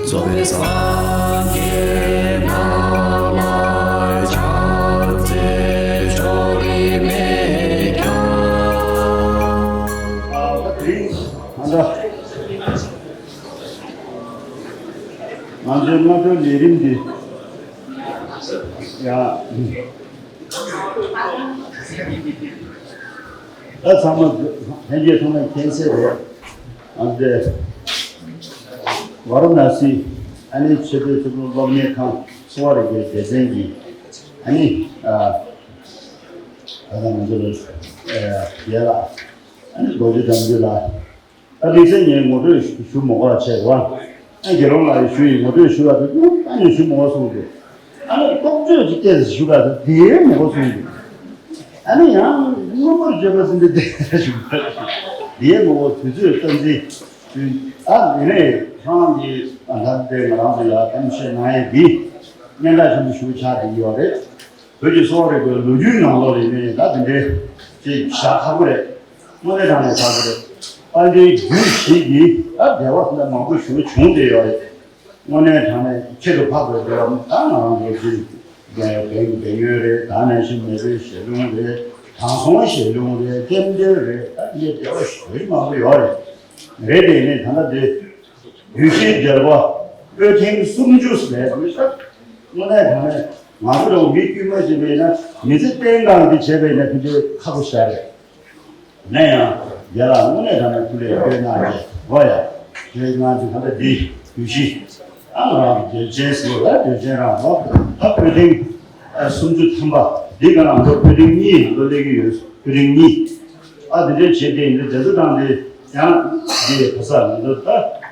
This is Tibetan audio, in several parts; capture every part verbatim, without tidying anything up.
རྫོགས་པའི་སངས་རྒྱས་རྣམས་ལ་ཕྱག་འཚལ་ཕྱོགས་རིས་མེད་ཀྱང་། ད་དེ་རིང་ད་ལྟ་ང་ཚོའི་སྔ་དྲོའི་ལས་རིམ་འདི་ཡང་། ད་ཚང་མ་ལྷན་རྒྱས་ཚང་མས་མཁྱེན་གསལ་རེད། ཨ་འདི་ཝཱ་ར་ཎ་སི་ཨ་ནི་ཆེས་མཐོའི་ཆོས་ལུགས་སློབ་གཉེར་ཁང་གསོ་བ་རིག་པའི་སྡེ་ཚན་གྱི་ཨ་ནི་ཨ་ད་ལྟ་ང་ཚོ་ལ་ཨ་རྒན་ལགས་ཨ་ནི་རྡོ་རྗེ་དམ་ཆོས་ལགས། ཨ་དེ་ཚེ་ངས་ངོ་སྤྲོད་ཞུ་མ་དགོས་པ་བྱས་རོགས། ཨ་དགེ་སློང་ལགས་ཞུ་ཡིན་ངོ་སྤྲོད་ཞུ་བ་དེ་ཨ་ནི་ཞུ་མ་དགོས་གསུངས་འདུག་ཨ་ནི་རྟོགས་བརྗོད་ཅིག་སྐད་ཞུ་ག་ད་དེ་མ་དགོས་གསུངས་འདུག་ཨ་ནི་ཡང་མངོན་པར་བརྗོད་པ་ཟིན་ཏེ་དེ་ཞུ་ག་དེ་མ་དགོས་དུས་ཚོད་སྟངས་འཛིན་ཞུ། ཨ་དེ་ནས་ཁྱེད་རང་གིས་ད་ལྟ་དེ་ང་རང་ཚོ་ལ་གཏམ་བཤད་གནང་ཡས་འདི་སྙན་གྲགས་ཆེན་པོ་ཞིག་ཆགས་བསྡད་ཡོད་རེད། བོད་ཀྱི་གསོ་བ་རིག་པའི་ལོ་རྒྱུས་ནང་ལོགས་ལ་ཡིན་ན་ད་དེ་འདྲའི་ཅིག་བཞག་ཁག་པོ་རེད། དངོས་གནས་དྲང་གནས་ཁག་པོ་རེད། དཔལ་ལྡན་རྒྱུད་བཞི་གིས་ད་འགྲེལ་པ་མང་པོ་ཞུ་བྱུང་བསྡད་ཡོད་རེད། དངོས་གནས་དྲང་གནས་ཁྱད་དུ་འཕགས་པའི་འགྲེལ་པ་ད་ང་རང་ཚོའི་ཅིག་བན་བན་ཡོན་རེད། ད་ནང་བཞིན་མེས་པོའི་ཞལ་ལུང་རེད། དྲང་སྲོང་ཞལ་ལུང་རེད། རྟེན་འབྲེལ་རེད། ད་འདི་འགྲེལ་པ་ཞུ་མང་པོ་ཡོད་རེད། རེད་དེ་ནས་ད་ལྟ་འདི། རྒྱུད་བཞིའི་འགྲེལ་པ་པོད་ཐེངས་སུམ་ཅུ་ལས་དགོས་ས། དངོས་གནས་དྲང་གནས་ང་ཚོ་རང་མི་དཀྱུས་མ་ཅིག་ཡིན་ན་མི་ཚེ་གཏན་གང་འདི་བྱས་པ་ཡིན་ན་ཕལ་ཆེར་ཁག་པོ་ཞིག་རེད། ན་ཡང་རྒན་ལགས་དངོས་གནས་དྲང་གནས་སྐུ་ལས་བསྐྱོན་གནང་རྗེས་རོ་ཡ། བསྐྱོན་གནང་རྗེས་ད་ལྟ་འདི་རྒྱུད་བཞི། ཨ་ང་རང་གི་འགྲེལ་ཆེན་ཟེར་བ་ལ་འགྲེལ་ཆེན་རང་རོ། ད་པོད་ཐེངས་སུམ་ཅུ་ཐམ་པ་འདི་ག་རང་ཚོ་པོད་ཐེངས་གཉིས་ང་ཚོ་སླེབས་ཀྱི་ཡོད། པོད་ཐེངས་གཉིས། ཨ་འདི་འདྲས་བྱས་ཏེ་འདི་འགྲེལ་བཤད་དང་འདི་ཡང་འདི་ག་ས་ང་ཚོ་ད།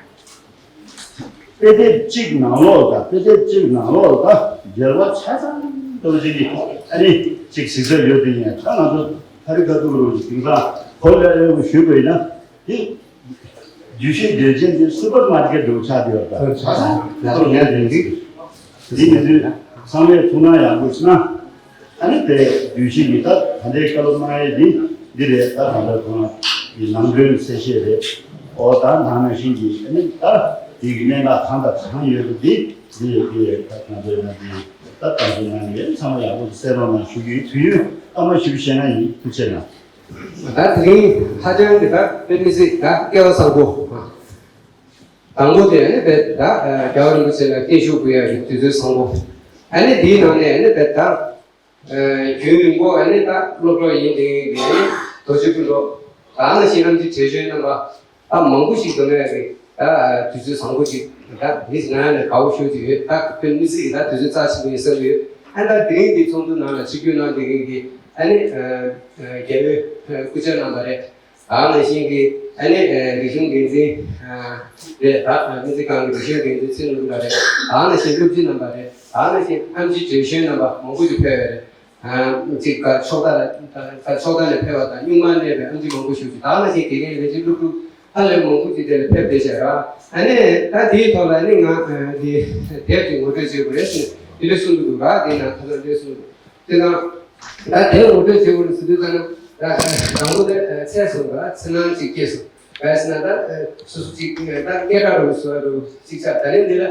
དཔེ་དེབ་གཅིག་ནང་ལོགས་དང་དཔེ་དེབ་གཅིག་ནང་ལོགས་ལ་འགལ་བ་ཆ་ཚང་འདུག་ཅིག་གིས་ཨ་ནི་གཅིག་གཟིགས་ས་ཡོད་དེ་ཡིན། ད་ང་ཚོ་ཧ་རི་ཀ་ཏུ་རུ་ཅིག་དེང་སང་གོ་ལ་ལ་ཞུས་པ་ཡིན་ན་དེ་རྒྱུད་བཞི་འགྲེལ་ཆེན་དེ་སུ་པར་མར་ཀེ་ཊི་འདྲ་བོ་ཆགས་བསྡད་ཡོད། ད་ཆ་ཚང་འདུག་ངས་དེ་འདི་འདི་ཡིན་དུས་ཚང་མས་ཐུགས་སྣང་ཡག་པོ་ཞིག་གནང་། ཨ་ནི་དེ་རྒྱུད་བཞི་གི་ད་ད་ལྟའི་བཀའ་སློབ་གནང་ཡས་འདི་འདི་རེད། ད་ད་ལྟ་ཁོང་གི་ནང་དོན་གསལ་བཤད་རེད། ཨོ་ད་ནང་ནང་བཞིན་གྱི་ཨ་ནི་ད་དེ་གི་གནད་འགག་གང་དང་གང་ཡོད་པ་འདི་འདི་ཡོད་འདི་ཡོད། ད་ང་ཚོའི་ནང་འདི་ད་ད་ཚོའི་ནང་ཡོད་ཚང་མ་ཡག་པོ་གསན་རོགས་གནང་ཞུ་རྒྱུ་ཡིན། དུས་ཡུན་སྐར་མ་བཞི་བཅུ་ཞེ་ལྔ་ཡིན། ཐུགས་རྗེ་གནང་། ད་དེ་རིང་ཧ་ཅང་གི་ད་དཔེ་མི་སྲིད་ད་སྐལ་བ་བཟང་པོ། དང་པོ་དེ་ཨ་ནི་དཔེ་ད་རྒྱལ་བ་རིན་པོ་ཆེ་ལ་བརྟན་བཞུགས་ཕུལ་ཡག་གི་དུས་ཚོད་བཟང་པོ། ཨ་ནི་དེའི་ནང་ནས་ཨ་ནི་དཔེ་ད། རྒྱུན་རིང་པོ་ཨ་ནི་ད་སློབ་གྲོགས་ཡིན་དེ་གི་རྡོ་རྗེ་སྐུ་མདོག་ད་ནང་བཞིན་ཨམ་ཆི་བགྲེས་གཞོན་རྣམ་པ་ད་མང་པོ་ཞིག་འདུག་ནས་རེད། ད་དུས་ཚོད་བཟང་པོ་ཅིག་ད་མི་ང་ནས་དགའ་བོ་ཤོར་གྱི་ཡོད། ད་དཔེ་མི་སྲིད་ཀྱི་ད་དུས་ཚོད་རྩ་ཆེན་པོ་ཡིན་བསམ་གྱི་ཡོད། ཨ་ད་དེ་རིང་འདི་ཚོགས་འདུ་ནང་ལ་ཆིབས་བསྒྱུར་གནང་དེ་གི་གི་ཨ་ནི་རྒྱལ་བའི་སྐུ་ཚབ་རྣམ་པ་རེད། ད་ནང་བཞིན་གྱི་ཨ་ནི་རིག་གཞུང་འགན་འཛིན་རེད། ད་སྨན་རྩིས་ཁང་གི་རིག་གཞུང་འགན་འཛིན་ཚེ་ནོར་བུ་ལགས་རེད། ད་ནང་བཞིན་སློབ་སྤྱི་རྣམ་པ་རེད། ད་ནང་བཞིན་ཨམ་ཆི་བགྲེས་གཞོན་རྣམ་པ་མང་པོ་ཞིག་ཕེབས་ཡོད་རེད། ཅིག་ག་ཕྱོགས་མཐའ་ལ་ད་ཕྱོགས་མཐའ་ནས་ཕེབས་པ་དང་སྨྱུག་མ་གནས་པའི་ཨམ་ཆི་མང་པོ་ཞིག་ད་ནང་བཞིན་དགེ་རྒན་ལས་བྱེད་སློབ་ཕྲུག་ཧ་ལས་མང་པོ་ཅིག་དེ་ལ་ཕེབས་བསྡད་བྱས་ར། ཨ་ནི་ད་དེའི་ཐོག་ལ་ནི་ང་འདི་དེབ་ཅིག་ངོ་སྤྲོད་བྱེད་དགོས་རེད་ཟེར་ནས་དེ་འདྲ་གསུངས་འདུག་ར། དེ་ན་ཁ་སང་དེ་གསུངས་འདུག་དེ་དང་། ད་དེ་ངོ་སྤྲོད་བྱེད་དགོས་ཟེར་དུས་ཙམ་ན་ད་དང་པོ་དེ་ཚེ་སྲོག་ག་ཚེ་ནང་གཅིག་སྐྱེས་སོང་། བས་ན་ད་སོ་སོ་གཅིག་ད་སྐད་གྲགས་རུ་བཟོ་རུ་གཅིག་ཆགས། ད་ནི་འདི་ལ་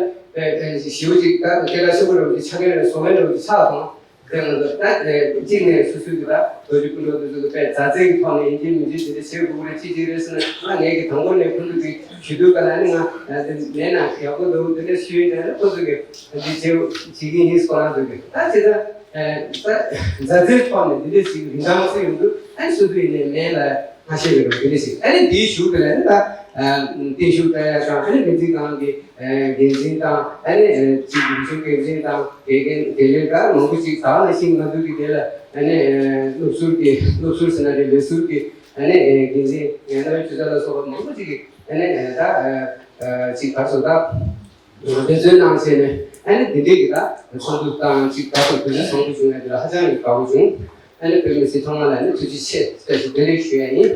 ཞེ་པོ་གཅིག་ད་སྐད་གྲགས་ཆེན་པོ་རུ་གཅིག་ཆགས་མཁན་རུ་བཟོ་མཁན་རུ་གཅིག་ཆགས་སོང་། དེ་ང་ཚོ་ད་གཅིག་ནས་སོ་སོའི་གི་ད་རྡོ་རྗེ་སྐུ་མདོག་དེ་ཚོ་གི་དཔེ་མཛའ་བརྩེ་གི་ཐོག་ནས་ཡིན་གཅིག་མིན་གཅིག་དེ་འདྲ་བྱེད་དགོས་རེད། གཅིག་གཅིག་རེད་ཟེར་ན་ང་ངས་གི་དང་པོ་ནས་ཁོང་ཚོ་གི་ཞུ་དུས་ག་ལ་ནི་ང་ད་དེ་མེད་ན་ཡག་པོ་འདུག་དེ་འདྲ་ཞུས་ཡིན་ན་ཁོང་ཚོ་གི་འདི་བྱེད་བྱེད་ཀྱི་ཡིན་ཁོ་རང་ཚོ་གི་ད་བྱས་ཙང་། ད་མཛའ་བརྩེའི་ཐོག་ནས་འདི་འདྲ་ཞིག་རིན་ཐང་ཆེ་ཡོང་དུས་ཨ་ནི་སོ་སོ་ཡིན་ནའི་མེད་ལ་ཁ་ཤས་ཀྱི་རོགས་འདི་འདྲ་ཞིག་ཨ་ནི་འདིའི་གཞུག་དེ་ལ་ནི་ད་བརྟན་བཞུགས་ལྟ་ཡ་དང་ཨ་ནི་སྨན་རྩིས་ཁང་གི་འགན་འཛིན་དང་ཨ་ནི་ཅིག་རིག་གཞུང་འགན་འཛིན་དང་དགེ་རྒན་དགེ་རྒན་ད་མང་པོ་ཅིག་ད་ནང་བཞིན་ང་ཚོ་གི་དེ་ལ་ཨ་ནི་སློབ་ཟུར་གྱི་སློབ་ཟུར་ཟེར་ན་རེད། ལས་ཟུར་གྱི་ཨ་ནི་འགན་འཛིན་རྣམ་དབྱེ་ཇུས་ཚགས་ལ་སོགས་པ་མང་པོ་ཅིག་གི་ཨ་ནི་ད་ཅིག་ག་རེ་ཟེར་ད། འབད་བརྩོན་གནང་བྱས་ནས་ཨ་ནི་འདི་འདྲའི་གི་ད་ཚོགས་འདུ་དང་ཅིག་ད་ཚོགས་འདུ་ཚོགས་འདུ་བྱུང་ཡ་འདི་ལ་ཧ་ཅང་གི་དགའ་པོ་བྱུང་། ཨ་ནི་བོད་མི་སེར་ཚང་མ་ལ་ནི་ཐུགས་རྗེ་ཆེ་བཀྲ་ཤིས་བདེ་ལེགས་ཞུ་ཡ་ཡིན།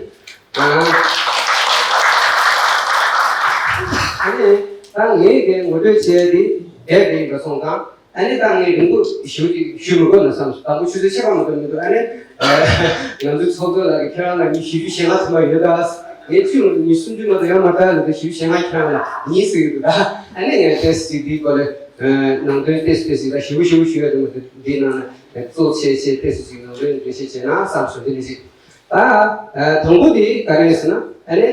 ཨ་ནི་ད་ངས་གི་ངོ་སྤྲོད་བྱས་ཏེ་བསྡད་པ་ཡིན་པ་སོང་ཙང་ཨ་ནི་ད་ངས་རིང་པོ་ཞུ་ཞུ་མི་དགོས་ན་བསམ་སོང་། དང་པོ་ཆུ་ཚོད་ཕྱེད་ཀ་མ་གཏོགས་མི་འདུག་ཨ་ནི་ང་ཚོའི་ཚོགས་གཙོ་ལགས་ཀྱིས་ཁྱེད་རང་ལ་མི་བཞི་བཅུ་ཞེ་ལྔ་ཐམ་པ་ཡོད་ད། ངས་ཆུ་ཉི་སུམ་ཅུ་མ་གཏོགས་ཡང་མ་བལྟ་ལ་དུ་ཞིབ་བཤད་ང་ཁྱེད་རང་ལ་ཉིས་ཟེར་གི་འདུག་ད། ཨ་ནི་ངས་ཏེས་ཅིག་འདིའི་སྐོར་ལ་ནང་དོན་ཏེས་ཏེས་ཅིག་ད་ཞིབ་པོ་ཞིབ་པོ་ཞུ་ཡ་དུ་མ་དུ་འདིའི་ནང་ལ་གཙོ་ཆེ་ཆེ་ཏེས་ཅིག་ནང་དོན་འགྲེལ་བཤད་བྱས་ན་བསམ་སོང་། འདི་ནི་ཅིག་ད་དང་པོ་དེ་ག་རེ་ཟེར་ན་ཨ་ནི་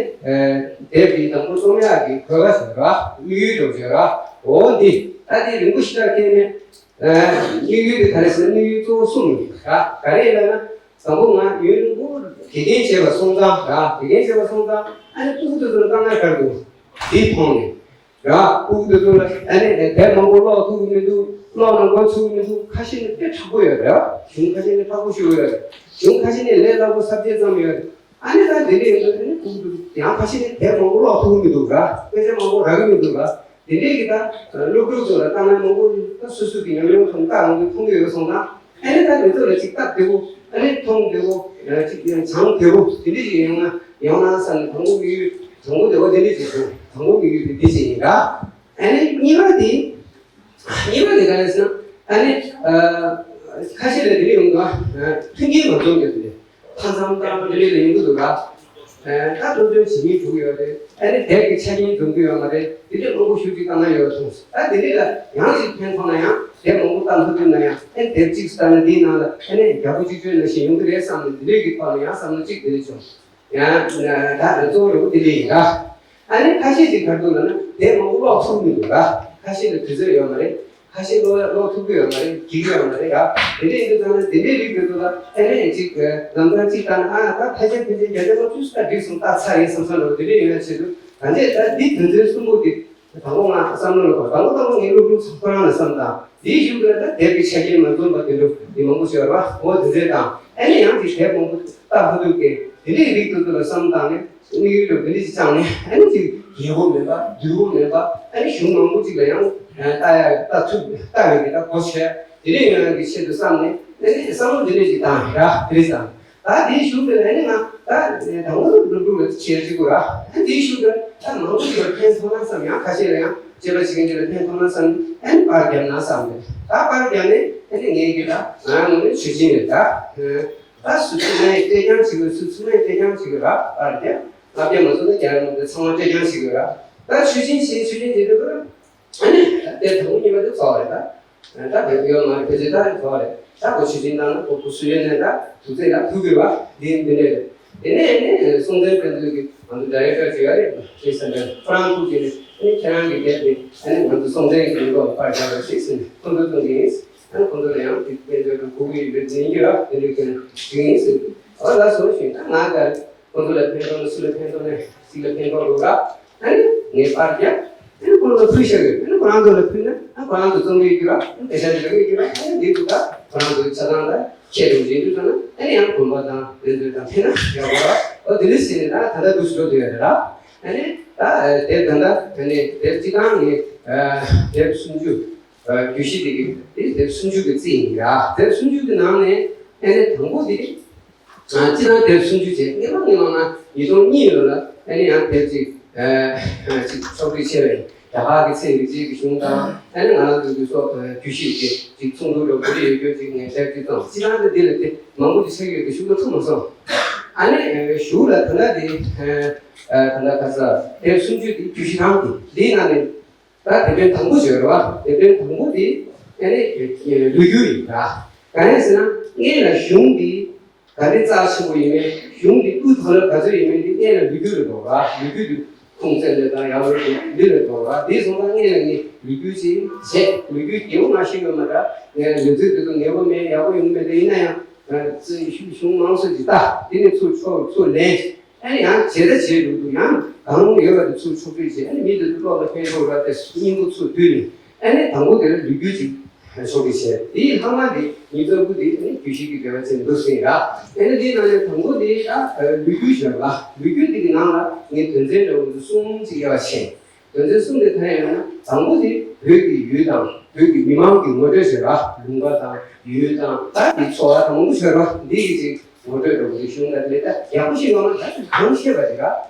དེབ་འདི་དང་པོ་རྩོམ་ཡག་གི་གོ་སྐབས་ཟེར་ར་དམིགས་ཡུལ་འགྲོ་བྱོས་ར། འོ་འདི་ད་འདི་རིང་པོ་ཞིག་ལ་ཁེལ་ནས་དམིགས་ཡུལ་དེ་ག་རེ་ཟེར་ན་དམིགས་ཡུལ་གཙོ་བོ་གསུམ་ཡིན་ར། ག་རེ་ལབ་ན། དང་པོ་ང་ཡུན་རིང་པོ་དགེ་རྒན་བྱས་པ་སོང་ཙང་ར། དགེ་རྒན་བྱས་པ་སོང་ཙང་ཨ་ནི་ཕྲུ་གུ་དེ་ཚོ་ལ་དཀའ་ངལ་ག་རེ་འདུག་འདི་མཐོང་ནས་ར། ཕྲུ་གུ་དེ་ཚོ་ལ་ཨ་ནི་དེབ་མང་པོ་ཀློག་ཐུབ་ཀྱི་མི་འདུག་ཀློག་ན་མགོ་ཚོས་ཀྱི་མི་འདུག་ཁ་ཤས་ནི་དཔེ་དྲག་པོ་ཡོད་རེད་ར། གཞུང་ཁ་ཤས་ནི་དྲག་པོ་ཞིག་ཡོད་རེད། གཞུང་ཁ་ཤས་ནི་ལས་སླ་པོ་ས་བཅད་ཙམ་ཡོད་རེད། ཨ་ནི་ད་དེ་འདྲ་ཡིན་དུས་ནི་ཕྲུ་གུ་དེ་ཚོ་ཡང་ཁ་ཤས་ནི་དེབ་མང་པོ་ཀློག་ཐུབ་ཀྱི་མི་འདུག་ར། དཔེ་ཆ་མང་པོ་རག་གི་མི་འདུག་ར། དེ་འདྲས་ཀྱི་ད་སློབ་ཕྲུག་ཚོ་ལ་དཀའ་ངལ་མང་པོ་ད་སོ་སོ་གི་ཉམས་མྱོང་ཐོག་ནས་ལྟ་འོང་གི་མཐོང་གི་ཡོད་སོང་ཙང་ཨ་ནི་ད་དེ་ཚོ་ལ་ཅིག་སྟབས་བདེ་པོ་ཨ་ནི་མཐོང་བདེ་པོ་ཅིག་བྱང་བདེ་པོ་དེ་འདྲས་ཅིག་ཡོང་ན་ཡོང་ན་བསམ་ནས་དང་པོ་དམིགས་ཡུལ་དང་པོ་བདེ་པོ་དེ་འདྲས་ཅིག་བྱུང་། དང་པོ་དམིགས་ཡུལ་དེ་འདི་ཅིག་ཡིན་ར། ཨ་ནི་གཉིས་པ་དེ་གཉིས་པ་དེ་ག་རེ་ཟེར་ན་ཨ་ནི་ཁ་ཤས་ལ་དེ་འདྲས་ཡོང་གི་འདུག་མཐུན་རྐྱེན་མ་འཛོམས་ཀྱི་དེ་འདྲས། མཐའ་མཚམས་དང་འདི་འདྲ་ལ་ཡོང་གི་འདུག་ག་ཨ་ད་སློབ་སྦྱོང་བྱེད་མཁན་འགྲོ་གི་ཡོད་རེད། ཨ་ནི་དེབ་ཀྱི་ཆ་རྐྱེན་འཛོམས་ཀྱི་ཡོད་མ་རེད། དེ་འདྲ་མང་པོ་ཞིག་ཅིག་བཏང་ན་ཡོད་སོང་། ད་དེ་འདྲ་ལ་ཡང་ཅིག་ཕན་ཐོགས་ན་ཡང་དེབ་མང་པོ་བཏང་ཐུབ་ཐུབ་ན་ཡང་ཨ་ནི་དེབ་གཅིག་བལྟས་ན་འདིའི་ནང་ལ་ཨ་ནི་རྒྱ་པོ་གཅིག་སྤྱོད་ནང་བཞིན་ཡོང་གི་རེད་བསམ་ནས་འདི་འདྲའི་གི་ཐོག་ནས་ཡང་བསམ་བློ་གཅིག་དེ་འདྲ་བྱུང་། ཡང་ད་གཙོ་བོ་རེ་བོ་དེ་འདྲ་ཡིན་ར། ཨ་ནི་ཁ་ཤས་ཅིག་ག་རེ་འདུག་ལབ་ན་དེབ་མང་པོ་ཀློག་ཐུབ་མི་འདུག་ར། ཁ་ཤས་ལ་དུས་ཚོད་ཡོད་མ་རེད། ཁ་ཤས་ཀློག་ཀློག་ཐུབ་ཀྱི་ཡོད་མ་རེད། འགྲིག་གི་ཡོད་མ་རེད་ཡ། དེ་འདྲ་ཡིན་དུས་ཙང་ན་དེ་འདྲའི་རིགས་དེ་ཚོ་ལ་ཨེ་རེད་ཅིག་ལམ་སང་ཅིག་བལྟས་ན་ཨ་ད་ཕལ་ཆེར་ཕལ་ཆེར་བརྒྱ་ཆ་ལྔ་བཅུ་ཙམ་འགྲིག་སོང་ད་ཚར་ཡིན་བསམ་བསམ་འདྲ་བོ་དེ་འདྲ་ཡོད་ན་ཆེད་དུ་ད་ལྟའི་ད་འདི་དོན་ཚན་གསུམ་པོ་དེ་དང་པོ་ང་བསམ་བློ་ལ་འཁོར་དང་པོ་དང་པོ་ངའི་སློབ་ཕྲུག་ཚོ་ཁོ་རང་ལ་བསམ་དང་དེའི་གཞུག་ལ་ད་དེབ་ཀྱི་ཆ་རྐྱེན་མ་འཛོམས་པ་དེ་འདྲ་དེ་མང་པོ་ཞིག་ཡོད་རེད་བ། འོ་དེ་ཚོའི་དང་ཨེ་ནས་ཡང་ཅིག་དེབ་མང་པོ་ལྟ་ཐུབ་ཐུབ་ཀྱི་དེ་འདྲའི་རིགས་དེ་ཚོ་ལ་བསམ་བཏང་ནས། དམིགས་ཡུལ་དུ་འདི་འདྲ་ཞིག་བཅངས་ནས་ཨ་ནི་ཅིག་རྒྱས་པོ་མེད་པ་བསྡུས་པོ་མེད་པ་ཨ་ནི་གཞུང་མང་པོ་ཅིག་ལ་ཡང་ལྟ་ཡ་ལྟ་ཐུབ་ལྟ་བའི་གི་ད་གོ་ཆོད་དེ་འདྲ་ཡོང་ཡ་གི་ཆེད་དུ་བསམ་ནས་ཨ་ནི་བསམ་བློ་འདི་འདྲ་ཞིག་བཏང་ར་དེ་རེད་བསམ། ད་དེའི་གཞུག་ལ་ཨ་ནི་ང་ད་དང་པོ་སློབ་ཕྲུག་ལ་བྱས་ཅིག་གོ་ར། ཨ་དེའི་གཞུག་ལ་ད་མང་པོ་ཞིག་ལ་ཕན་ཐོགས་ན་བསམ། ཡང་ཁ་ཤས་ལ་ཡང་དཔྱད་པ་བྱེད་མཁན་ཅིག་ལ་ཕན་ཐོགས་ན་བསམ་ཨ་ནི་པར་བརྒྱབ་ན་བསམ་རེད། ད་པར་བརྒྱབ་ནས་ཨ་ནི་ངས་གི་ད་ང་ངོ་ནས་ཆོས་སྦྱིན་རེད་ད། ད་སུ་ཚུགས་ན་ཡང་རྐྱང་བྱེད་དགོས། སུ་ཚུགས་ན་ཡང་རྐྱང་བྱེད་དགོས་ར། ཨ་རྒྱ་ལྔ་བརྒྱ་མ་ཚུགས་ན་རྒྱ་ལྔ་བརྒྱ་ཚང་མ་རྐྱང་བྱེད་དགོས་ར། ད་ཆོས་སྦྱིན་བྱེད་ཆོས་སྦྱིན་བྱེད་དུས་ཨ་ནི་ད་དེ་དང་པོ་གཉིས་པ་དེ་ཚོགས་རེད་ད། ད་བོད་ཡོད་མ་རེད། བོད་ཚོས་ད་རེད་ཚོགས་རེད། ད་ཁོ་ཆོས་སྦྱིན་བཏང་ན་ཁོ་ཁོ་སུ་ཡོད་ནས་ད་དུས་ཚོད་ལ་ཐུག་དགོས་ར། འདི་འདི་འདྲ་རེད། དེ་ནས་ཨ་ནི་སྲོང་བཙན་སྒམ་པོ་གི་ང་ཚོ་ཌའི་རེག་ཊར་ཅིག་ཡོད་རེད། ཁྲི་སེམས་དཔལ་ཁོ་རང་ཐུག་རྗེས་ནས་ཨ་ནི་ཁྱེད་རང་གི་དེབ་དེ་ཨ་ནི་ང་ཚོ་སྲོང་བཙན་གྱི་མིང་ཐོག་ལ་པར་རྒྱག་རོགས་ཞེས་ཟེར་ནས་ཁོང་ཚོ་གཏོང་གི་ཡིན། ཨ་ནི་ཁོང་ཚོ་ལ་ཡང་དེ་དཔེ་མཛོད་དང་གོ་གི་ཡོད་ཡིན་གྱི་ར། དེ་འདྲའི་སྐད་ནས་ཞུ་གི་ཡིན་ཟེར་གྱི། ཨོ་ལགས་སོ་ཞུས། ད་ང་ག་ཁོང་ཚོ་ལ་ཕན་ཐོགས་ན་སུ་ལ་ཕན་ཐོགས་ན་ཅིག་ལ་ཕན་ཐོགས་འགྲོ་ར། ཨ་ནི་ངས་པར་རྒྱག་ཨ་ནི་ཁོང་ཚོ་ལ་ཕུལ་བཞག་གི། ཨ་ནི་ཁོ་རང་ཚོ་ལ་ཕུལ་ན་ཨ་ཁོ་རང་ཚོ་རྩོམ་གི་ཡོད་ཀྱི་ར། ཨ་ནི་དེ་ཤ་འདི་ལ་ཡོད་ཀྱི་ར། ཨ་ནི་འདི་ཚོ་ད་ཁོ་རང་ཚོའི་ཆ་ཚང་ལ་ཁྱེད་རང་རྗེས་འཇུག་ཚོ་ན་ཨ་ནི་ཡང་དགོན་པ་དང་དེ་ཚོ་དང་ཕན་ན་ཡག་པོ་ར། ཨོ་དེ་ལས་ཟིན་ནས་ད་ད་ལྟ་འདུག་སེ་འགྲོ་བསྡད་ཡོད་རེད་ར། ཨ་ནི་ད་དེབ་ད་ལྟ་ཨ་ནི་དེབ་སྤྱི་བཏང་ནི་དེབ་སུམ་ཅུ། བརྒྱུད་བཞི་དེ་གི་དེ་དེབ་སུམ་ཅུ་གི་རྩིས་ཡིན་ར། དེབ་སུམ་ཅུ་གི་ནང་ནས་ཨ་ནི་དང་པོ་དེ་སྤྱི་བཏང་དེབ་སུམ་ཅུ་བྱས། སྔོན་མ་སྔོན་མ་ང་ཉིས་སྟོང་གཉིས་ལོ་ལ་ཨ་ནི་ཡང་དེབ་ཅིག་ཅིག་ཕྱོགས་སྒྲིག་བྱས་པ་ཡིན། རྒྱ་གར་གྱི་ཚན་རིག་ཅིག་གི་གཞུང་དང་ཨ་ནི་ང་རང་ཚོ་གི་སོགས་བརྒྱུད་བཞི་ཅིག་ཅིག་ཚོགས་འདུ་འདྲ་བོ་དེ་ཡོད་རྒྱུ་ཅིག་ངས་དེབ་ཅིག་བཏང་། སྤྱི་བཏང་དེ་འདི་ལ་དེ་མང་པོ་ཅིག་ཆགས་ཡོད་དེ་གཞུག་ལ་ཐུག་མ་སོང་། ཨ་ནི་གཞུག་ལ་ད་ལྟ་དེ་ད་ལྟ་ཁ་ས་དེབ་སུམ་ཅུ་དེ་བརྒྱུད་བཞི་རང་དེ་འདིའི་ནང་ནས། ད་དེབ་ཕྲེང་དང་པོ་ཟེར་བ། དེབ་ཕྲེང་དང་པོ་དེ་ཨ་ནི་ལོ་རྒྱུས་ཡིན་ད། གང་ཡིན་ཟེར་ན་སྔོན་ལ་གཞུང་འདི་ག་འདྲ་རྩ་ཆེན་པོ་ཡིན་མིན། གཞུང་འདི་དབུས་མཐོ་སློབ་ག་ཚོད་ཡིན་མིན་འདི་སྔོན་ལ་ལོ་རྒྱུས་ལ་འགྲོ་བ། ལོ་རྒྱུས་འདི་ཁུངས་བཙན་ལ་དང་ཡག་ལོ་རྒྱུས་འདི་ལ་འགྲོ་བ། དེ་སོང་ཙང་སྔོན་ལ་ངས་ལོ་རྒྱུས་ཅིག་བྱས། ལོ་རྒྱུས་རྒྱས་པོ་མ་ཤེས་ཡོད་མ་རེད། ངས་ལོ་ཚོད་དེ་ཚོ་ངན་པོ་མེད་ཡག་པོ་ཡོང་མེད་དེ་ཡིན་ན་ཡང་གཞུང་མང་ཚོགས་ཀྱི་ལྟ་དེ་ནས་ཚུར་ཕྱོགས་ཚུར་ལེན། ཨ་ནི་ཡང་བྱེད་ད་བྱེད་འགྲོ་འདུག་ཡང་གང་རུང་ཡོད་པ་དེ་ཚུར་ཕྱོགས་སྒྲིག་བྱས། ཨ་ནི་མི་དེ་ཚོ་ཀློག་ལ་ཕན་ཐོགས་ར་དེ་སྙིང་པོ་ཚུར་བསྡུས་ནས། ཨ་ནི་དང་པོ་དེ་ལ་ལོ་རྒྱུས་ཅིག་ཕྱོགས་སྒྲིག་བྱས། དེའི་ལྷག་མ་དེ་ཉིས་རྩ་དགུ་དེ་ཨ་ནི་རྒྱུད་བཞི་གི་འགྲེལ་པ་བྱས་འདུག་ཟིན་ར། ཨ་ནི་དེའི་ནང་ནས་དང་པོ་དེ་ད་ལོ་རྒྱུས་ཞེས་པ། ལོ་རྒྱུས་དེ་གི་ནང་ལ་ངས་དོན་ཚན་འདྲ་བོ་འདི་གསུམ་ཅིག་དབྱེ་བ་ཕྱེ། དོན་ཚན་གསུམ་དེ་ག་རེ་ཡིན་ན། དང་པོ་དེ་བོད་ཀྱི་ཡུལ་དང་བོད་ཀྱི་མི་མང་གི་ངོ་སྤྲོད་བྱེད་པ། ལུང་པ་དང་ཡུལ་དང་ད་དེ་འཚོ་བ་དང་མང་པོ་བྱེད་པ་འདི་གི་ཅིག་ངོ་སྤྲོད་འདྲ་པོ་ཞིག་ཞུ་ན་ལས་ད་ཡག་པོ་ཞིག་ཡོང་ན་ད་གང་ཤེས་པ་དེ་ག་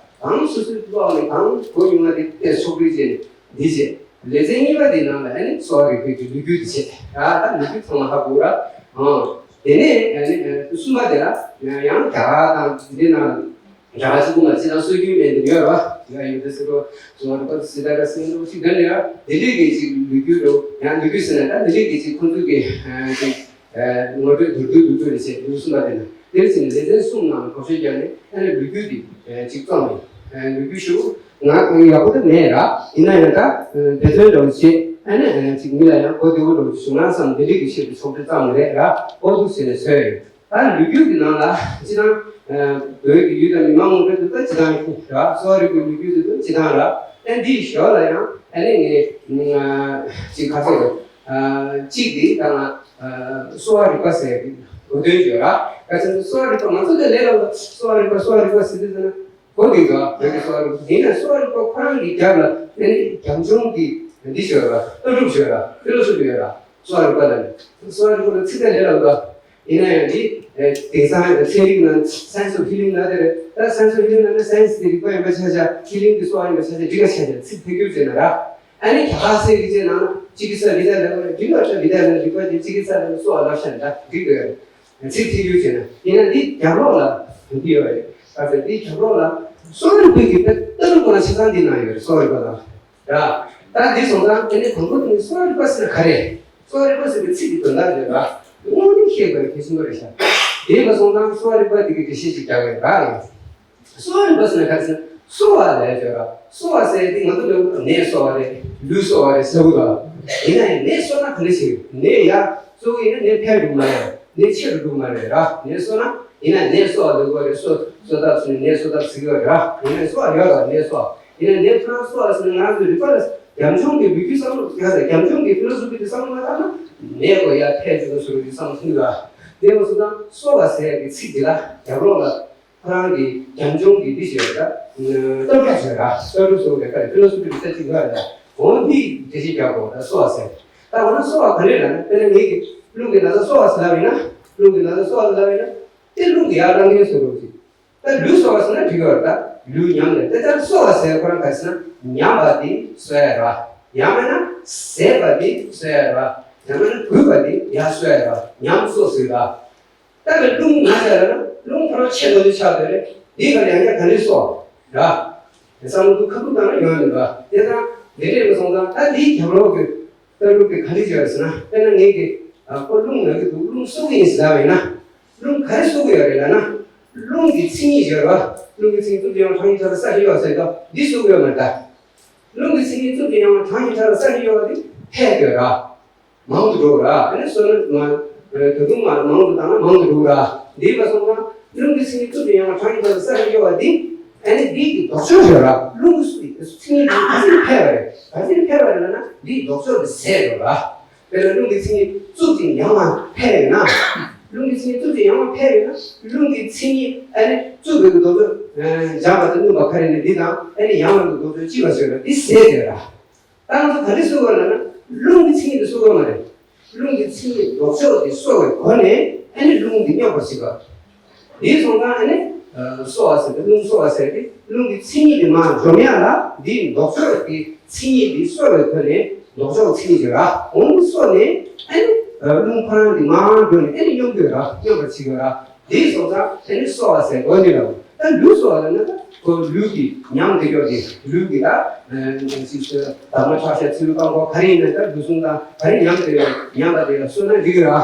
གང་སོ་སོའི་ཀློག་ནས་གང་གོ་མྱོང་བ་དེ་དེ་ཚོགས་སྒྲིག་བྱས་ནས་འདི་བྱས། ལེ་ཚན་གཉིས་པ་དེ་ནང་ལ་ཨ་ནི་གསོ་བ་རིག་པའི་གི་ལོ་རྒྱུས་དེ་བྱས། ད་ད་ལོ་རྒྱུས་ཚང་མ་ཧ་གོ་ར། ཨང་། དེ་ནས་ཨ་ནི་གསུམ་པ་དེ་ལ་ཡང་རྒྱ་གར་དང་འདི་ནང་། གྲྭ་པ་གཅིག་པུ་མ་ཚད་ན་སྲོལ་རྒྱུན་མེད་འདི་ཡོད་ར། ཡ་ཡོད་དེ་སྲིད་པ་གསུང་བ་རིག་པ་སྲིད་ད་ར་སྲིད་འདུག་ཅིག་འདི་ནས་ཡ་འདི་འདྲས་ཀྱི་ཅིག་ལོ་རྒྱུས་རོ། ཡང་ལོ་རྒྱུས་ཟེར་ན་ད་འདི་འདྲས་ཀྱི་ཅིག་ཁོང་ཚོས་ཀྱི་ཅིག་ངོ་སྤྲོད་བསྡུར་བསྡུར་བསྡུར་བསྡུར་རེ་བྱས་འདུག་གསུངས་པ་དེ་ན། དེར་ཕྱིན་ལེ་ཚན་གསུམ་ནང་ལ་བག་ཆགས་བརྒྱབ་ནས་ཨ་ནི་ལོ་རྒྱུས་འདི་ཅིག་བརྩམས་ནས་ལོ་རྒྱུས་ཞུ་ང་ཡག་པོ་དེ་མེད་ར། ཡིན་ན་ཡང་ད་དེ་ཚོའི་འདྲ་བོ་བྱས་ཨ་ནི་ཅིག་མི་ལ་ཡང་གོ་བདེ་བོ་འདྲ་བོ་ཞུ་ང་བསམ་འདི་འདྲས་ཀྱི་ཆེད་དུ་ཚོགས་འདུ་བརྩམས་ནས་རེད་ར། ཨོ་འདུག་ཟེར་ནས་བཟོས་ཡོད། ད་ལོ་རྒྱུས་ཀྱི་ནང་ལ་སྤྱིར་བཏང་བོད་ཀྱི་ཡུལ་དང་མི་མང་མང་པོའི་འདུག་ད་སྤྱིར་བཏང་ར། གསོ་བ་རིག་པའི་ལོ་རྒྱུས་འདུག་ད་སྤྱིར་བཏང་ར། ཨ་འདིའི་ཞོར་ལ་ཡང་ཨ་ནི་ངས་ཅིག་ཁ་ཚོད་གཅིག་འདི་ད་ང་གསོ་བ་རིག་པ་ཟེར་གི་གོ་དོན་ཡོད་ར། ག་ཚོད་གསོ་བ་རིག་པ་ང་ཚོ་དེ་ལས་ལ་གསོ་བ་རིག་པ་གསོ་བ་རིག་པ་ཟེར་དུས་ཙམ་ན་གོ་འདི་འདུག་བོད་ཀྱི་གསོ་བ་རིག་པ་ཡིན་ན་གསོ་བ་རིག་པ་ཁོ་རང་གི་རྒྱབ་ལ་ཨ་ནི་རྒྱབ་ལྗོངས་ཀྱི་འདི་ཞོར་ར་ལྟ་གྲུབ་ཞོར་ར་ཕི་ལོ་སོ་ཕི་ཡོད་ར། གསོ་བ་རིག་པ་ལ་ནི་གསོ་བ་རིག་པ་ལ་ཚིག་དེ་ལས་ལ་འདུག་ཡིན་ན་ཡང་འདི་དེང་སང་ཚན་རིག་ནང་science of healing ལབ་དེ་རེད། ད་science of healing ལབ་ན་science དེ་རིག་པ་ཡིན་པ་ཆ་ཆ་healing དེ་གསོ་བ་ཡིན་པ་ཆ་ཆ་འགྲིག་ག་ཆ་ཆ་ཚིག་ཐད་ཀྱུར་བྱས་ན་ར། ཨ་ནི་རྒྱ་གར་སའི་རིག་བྱེད་ནང་ན་ཅི་ཀི་ས་བི་དྷ་ལབ་དགོས་རེད། འགྲིག་ག་ཆ་བི་དྷ་ལབ་རིག་པ་དེ་ཅི་ཀི་ས་ལབ་གསོ་བ་ལབ་ཤ་ན་ད་འགྲིག་གི་ཡོད་རེད། ཚིག་ཐད་ཀྱུར་བྱས་ན་ཡིན་ན་འདི་རྒྱབ་ལོགས་ལ་འདི་ཡོད་རེད། ད་ཚེ་འདི་རྒྱབ་ལོགས་ལ་གསོ་བ་རིག་པའི་གི་ད་ལྟ་རུ་ཁོ་ན་ཆ་ཚང་འདི་ན་ཡོད་རེད། གསོ་བ་རིག་པ་ལ། ར། ད་འདི་སོང་ཙང་དེ་ནས་དང་པོ་དེ་ནི་གསོ་བ་རིག་པ་ཟེར་ན་ག་རེ། གསོ་བ་རིག་པ་ཟེར་བའི་ཚིག་གི་དོན་དག་ཡོད་ར། དངོས་གནས་ཤེས་དགོས་གལ་ཆེན་པོ་རེད་ཤག་དེ་མ་སོང་ཙང་གསོ་བ་རིག་པ་དེ་གི་འགྲེལ་བཤད་ཅིག་རྒྱག་དགོས་ར་ཡིན། གསོ་བ་རིག་པ་ཟེར་ན་ག་རེ་ཟེར་ན་གསོ་བ་ལས་ཡོད་ར། གསོ་བ་ཟེར་དེ་ང་ཚོ་ལ་ནད་གསོ་བ་རེད། ལུས་གསོ་བ་རེད་ཟེར་བ་ར། ཡིན་ན་ཡང་ནད་གསོ་ན་ག་འདྲ་ཞིག་ནད་ཡ་གཙོ་བོ་ཡིན་ན་ནད་ཕལ་འགྲོ་མ་རེད། ནད་ཆེ་རུ་འགྲོ་མ་རེད་ར། ནད་གསོ་ན་ཡིན་ན་ནད་གསོ་བ་ལ་དགོས་རེད། གསོ་གསོ་ཐབས་ཟེར་ནས་ནད་གསོ་ཐབས་ཟེར་གི་ཡོད་རེད་ར། ཡིན་ན་གསོ་བ་ཡོད་ར་ནད་གསོ་བ། ཡིན་ན་ནད་ཕར་གསོ་བ་ཟེར་ན་ང་ཚོའི་རིག་པ་ལ་རྒྱབ་ལྗོངས་ཀྱི་ལོ་རྒྱུས་བསམ་བློ་ཡ་རྒྱབ་ལྗོངས་ཀྱི་ཕི་ལོ་སོ་ཕི་དེ་བསམ་བློ་མ་བཏང་ན་ནད་གོ་ཡ་ཐལ་འགྲོ་གི་ཟེར་བ་དེ་བསམ་བློ་ཐོན་གི་ར། དེ་མ་སོང་ཙང་གསོ་བ་ཟེར་ཡ་གི་ཚིག་དེ་ལ་རྒྱབ་ལོགས་ལ་ཁོ་རང་གི་རྒྱབ་ལྗོངས་ཀྱི་འདི་ཞེས་པ་ལྟ་གྲུབ་ཟེར་ར། ལྟ་གྲུབ་སོགས་ཀྱི་ཁ་ཕི་ལོ་སོ་ཕི་གི་ལྟ་ཅིག་ཡོད་རེད། འོ་འདི་འགྲེལ་བཤད་རྒྱག་དགོས་ད་གསོ་བ་ཟེར། ད་འོ་ན་གསོ་བ་ག་རེ་ལབ་ན་དཔེར་ན་ངེད་ཀྱི་རླུང་གི་ན་ཚ་གསོ་བ་ཟེར་ལབ་ཡིན་ན་རླུང་གི་ན་ཚ་གསོ་བ་ཟེར་ལབ་ཡིན་ན་དེ་རླུང་གི་ཡར་རང་གིན་སོ་རུ་ཅིག་ད་ལུས་གསོ་བ་ཟེར་ན་འགྲིག་ཡོད་རེད། ད་ལུས་ཉམས་ལེན་དེ་ལྟར་གསོ་བ་ཟེར་ཁོ་རང་ག་ཟེར་ན་ཉམས་པ་དེ་གསོ་ཡ་ར། ཡང་མིན་ན་ཟད་པ་དེ་གསོ་ཡ་ར། ཡང་མིན་ན་རྒུད་པ་དེ་ཡར་གསོ་ཡ་ར། ཉམས་གསོ་ཟེར་ར། ད་གི་རླུང་ང་ཟེར་ན་རླུང་ཁོ་རང་ཆེ་དོ་དེ་ཆགས་དོ་རེད། འདི་ག་ལ་ཡང་ཡང་ག་ལེར་གསོ་ར། བསམ་བློ་ཁ་ཐུག་བཏང་ན་ཡོང་ཡོད་ར། དེ་ཙང་དེ་འདྲས་མི་སོང་ཙང་ད་འདིའི་རྒྱབ་ལོགས་ཀྱི་ལྟ་གྲུབ་ཀྱི་ག་རེ་བྱས་ཟེར་ན་དཔེར་ན་ངེད་ཀྱི་ཨ་ཁོ་རླུང་ན་གི་འདུག་རླུང་གསོ་གི་ཡིན་ཟེར་ལབ་པ་ཡིན་ན། རླུང་ག་རེ་གསོ་གི་ཡོད་རེད་ལབ་ན། རླུང་གི་མཚན་ཉིད་ཡོད་རེད་བ། རླུང་གི་མཚན་ཉིད་གཙུག་གི་ཡང་གྲངས་ཀྱི་ཆ་ལ་ས་ཞིག་ཡོད་ཟེར་དོ་འདི་གསོ་གི་ཡོད་མ་རེད་ད། རླུང་གི་མཚན་ཉིད་གཙུག་གི་ཡང་གྲངས་ཀྱི་ཆ་ལ་ས་ཞིག་ཡོད་པ་འདི་འཕེལ་དགོས་ར། མང་དུ་འགྲོ་ར། ཨ་ནི་སོ་ན་མ་ད་དུང་མ་མང་དུ་བཏང་ན་མང་དུ་འགྲོ་ར། འདི་མ་སོང་ན་རླུང་གི་མཚན་ཉིད་གཙུག་གི་ཡང་གྲངས་ཀྱི་ཆ་ལ་ས་ཞིག་ཡོད་པ་འདི་ཨ་ནི་འདི་གི་ལྡོག་ཕྱོགས་ཡོད་ར། རླུང་གི་མཚན་ཉིད་འདི་ག་ཚོད་འཕེལ་བ་རེད། ག་ཚོད་འཕེལ་བ་རེད་ལབ་ན་འདི་ལྡོག་ཕྱོགས་འདི་ཟད་འགྲོ་ར། དཔེར་ན་རླུང་གི་མཚན་ཉིད་གཙུག་ཅིང་ཡང་བ་འཕེལ་ཡོད་ན། རླུང་གི་མཚན་ཉིད་གཙུག་ཅིང་ཡང་བ་འཕེལ་ཡོད་ན། རླུང་གི་མཚན་ཉིད་ཨ་ནི་གཙུག་པའི་གི་ལྡོག་ཕྱོགས་འཇམ་པ་དང་སྣུམ་པ་ག་རེ་ནི་འདི་དང་ཨ་ནི་ཡང་བ་གི་ལྡོག་ཕྱོགས་ལྕི་བ་ཟེར་ན་འདི་ཟད་ཡོད་ར། ད་ང་ཚོ་ག་རེ་གསོ་དགོས་ལབ་ན་རླུང་གི་མཚན་ཉིད་དེ་གསོ་དགོས་མ་རེད། རླུང་གི་མཚན་ཉིད་ལྡོག་ཕྱོགས་དེ་གསོ་བའི་སྒོ་ནས་ཨ་ནི་རླུང་འདི་སྙོམས་པར་བྱེད་པ། དེའི་སོང་ཙང་ཨ་ནི་གསོ་བ་ཟེར་ཏེ་རླུང་གསོ་བ་ཟེར་ཏེ་རླུང་གི་མཚན་ཉིད་དེ་མར་འཇོམས་ཡ་ལ་འདིའི་ལྡོག་ཕྱོགས་ཀྱི་མཚན་ཉིད་དེ་གསོ་བའི་སྒོ་ནས་ལྡོག་ཕྱོགས་མཚན་ཉིད་ཀྱི་ར་འོང་གསོ་ནས་ཨ་ནི་རླུང་ཁོ་རང་དེ་མར་འགྲོ་ནས་ཨ་ནི་སྙོམས་དགོས་ར་སྙོམས་པར་བྱེད་དགོས་ར། དེའི་སོང་ཙང་དེ་ནི་གསོ་བ་ཟེར་དགོས་ནི་ལ། ད་ལུས་གསོ་བ་ལ་ན་ད་ཁོ་ལུས་ཀྱི་ཉམས་དེ་ཡོད་དེ་ལུས་ཀྱི་ད་ཅིག་དྭངས་མ་ཁྲག་ཤ་ཚིལ་བུ་རྐང་འཁོར་ག་རེ་ཡིན་ན་ད་ལུས་ཟུངས་དང་ག་རེ་ཉམས་དེ་ཡོད་ཉམས་པ་དེ་ལ་གསོ་ན་འགྲིག་གི་ར།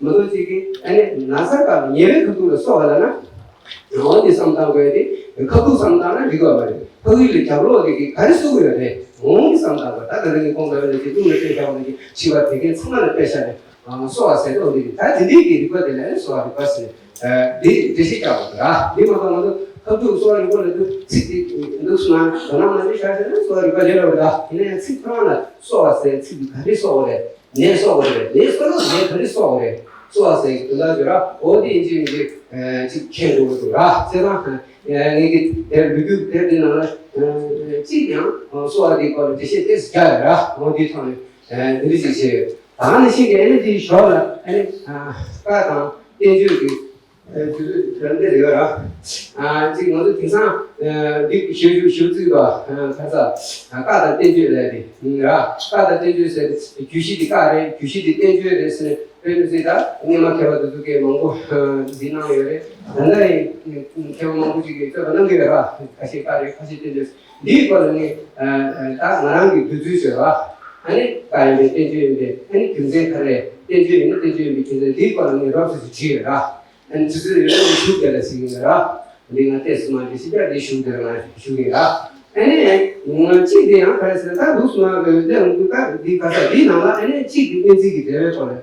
མ་གཏོགས་ཅིག་གིས་ཨ་ནི་ན་ཚ་སྐབས་ཉེ་བའི་ཁ་ཐུག་ལ་གསོ་བ་ལ་ན་འོ་དེ་བསམ་བཏང་དགོས་དེ་ཁ་ཐུག་བསམ་བཏང་ན་འགྲིག་གི་མ་རེད། ཕ་གི་ལ་རྒྱབ་ལོགས་དེ་གི་ག་རེ་གསོ་གི་ཡོད་རེད་འོང་གི་བསམ་བཏང་དགོས། ད་ད་ལྟ་གི་ཁོང་ཚོ་ལ་ཅིག་ལུས་ལ་དཔེ་བཞག་པ་ནི་ཅིག་ཤི་བ་དེ་གའི་ཚང་མ་ལ་དཔེ་བཞག་ནས། གསོ་བ་ཟེར་དོ་འདི་ད་དེ་འདྲའི་གི་རིག་པ་དེ་ལ་གསོ་བ་རིག་པ་ཟེར། འདི་འགྲེལ་བཤད་རྒྱག་དགོས་ར། འདི་མ་གཏོགས་ང་ཚོ་ཁ་ཐུག་གསོ་བ་རིག་པ་ལ་དུ་ཚིག་དེ་འདུག་སོང་ན་དོ་སྣང་མ་བྱེད་ཤག་ཟེར་ན་གསོ་བ་རིག་པ་ལས་ར་བ་ར། ཡིན་ན་ཡང་ཚིག་ཁོ་རང་ལ་གསོ་བ་ཟེར་ཚིག་དེ་ག་རེ་གསོ་བ་རེད། ནད་གསོ་བ་རེད། ནད་གསོ་ན་ནད་ག་རེ་གསོ་བ་རེད། གསོ་བ་ཟེར་གི་དོན་དག་བརྗོད་ར། འོ་འདི་ཡིན་གཅིག་མིན་གཅིག་ཅིག་མཁྱེན་དགོས་འདུག་ར། བྱས་ཙང་ངེད་ཀྱི་དེར་ལོ་རྒྱུས་དེབ་འདི་ནང་ལ་གཅིག་ཡང་གསོ་བ་འདིའི་སྐོར་ལ་འགྲེལ་བཤད་ཏོག་ཙམ་རྒྱག་ཡོད་ར། འོ་འདིའི་ཐོག་ནས། འདི་འདྲ་ཞིག་བྱས་ཡོད། ད་ནི་ཤིང་གི་ཨ་ནི་འདིའི་ཞོར་ལ་ཨ་ནི་བཀའ་དང་བསྟན་བཅོས་ཀྱི་དུས་ཚོད་དེ་འདྲ་ཡོད་ར། ཨ་གཅིག་ང་ཚོ་དེང་སང་འདི་ཞུ་ཞུ་ཞུ་ཚིག་དོ། ཁ་ས་བཀའ་དང་བསྟན་བཅོས་ལས་དེ་ར། བཀའ་དང་བསྟན་བཅོས་ཟེར་ཏེ་རྒྱུད་བཞི་དེ་བཀའ་རེད། རྒྱུད་བཞི་དེ་བསྟན་བཅོས་རེད་ཟེར་ནས། དཔེ་མི་སྲིད་ད་སྔོན་མ་མཁས་པ་དེ་ཚོ་གིས་མང་པོ་འདི་གནང་ཡོད་རེད། ད་ལྟ་ཡང་མཁས་པ་མང་པོ་ཅིག་གིས་རྩོད་པ་གནང་གི་ཡོད་ར། ཁ་ཤས་བཀའ་རེད། ཁ་ཤས་བསྟན་བཅོས། འདིའི་སྐོར་ལ་ངས་ད་ང་རང་གི་འདོད་ཚུལ་ཞུ་ར། ཨ་ནི་བཀའ་ཡིན་པས་བསྟན་བཅོས་ཡིན་པས། ཨ་ནི་རྒྱུ་མཚན་ག་རེ། བསྟན་བཅོས་ཡིན་ན་བསྟན་བཅོས་ཡིན་པའི་རྒྱུ་མཚན། འདིའི་སྐོར་ལ་ངས་རོབ་ཙམ་ཞིག་བྲིས་ཡོད་ར། ཨ་ནི་དུས་ཚོད་ཡོད་ན་ཞུ་བདེ་ལ་ཞིག་ཡིན་ར། འདི་ང་ཏོག་ཙམ་མ་འདི་ཤི་བྱ་འདི་ཞུ་བདེ་ལ་ང་ཞུ་གི་ར། ཨ་ནི་ང་གཅིག་འདི་ཡང་ག་རེ་ཟེར་ན། ད་འདུག་སོང་ན་ལས་འོང་དུས་ད་འདི་ག་ས་འདིའི་ནང་ལ་ཨ་ནི་གཅིག་གི་སྨན་རྩིས་ཀྱི་འབྲེལ་བའི་སྐོར་ལ་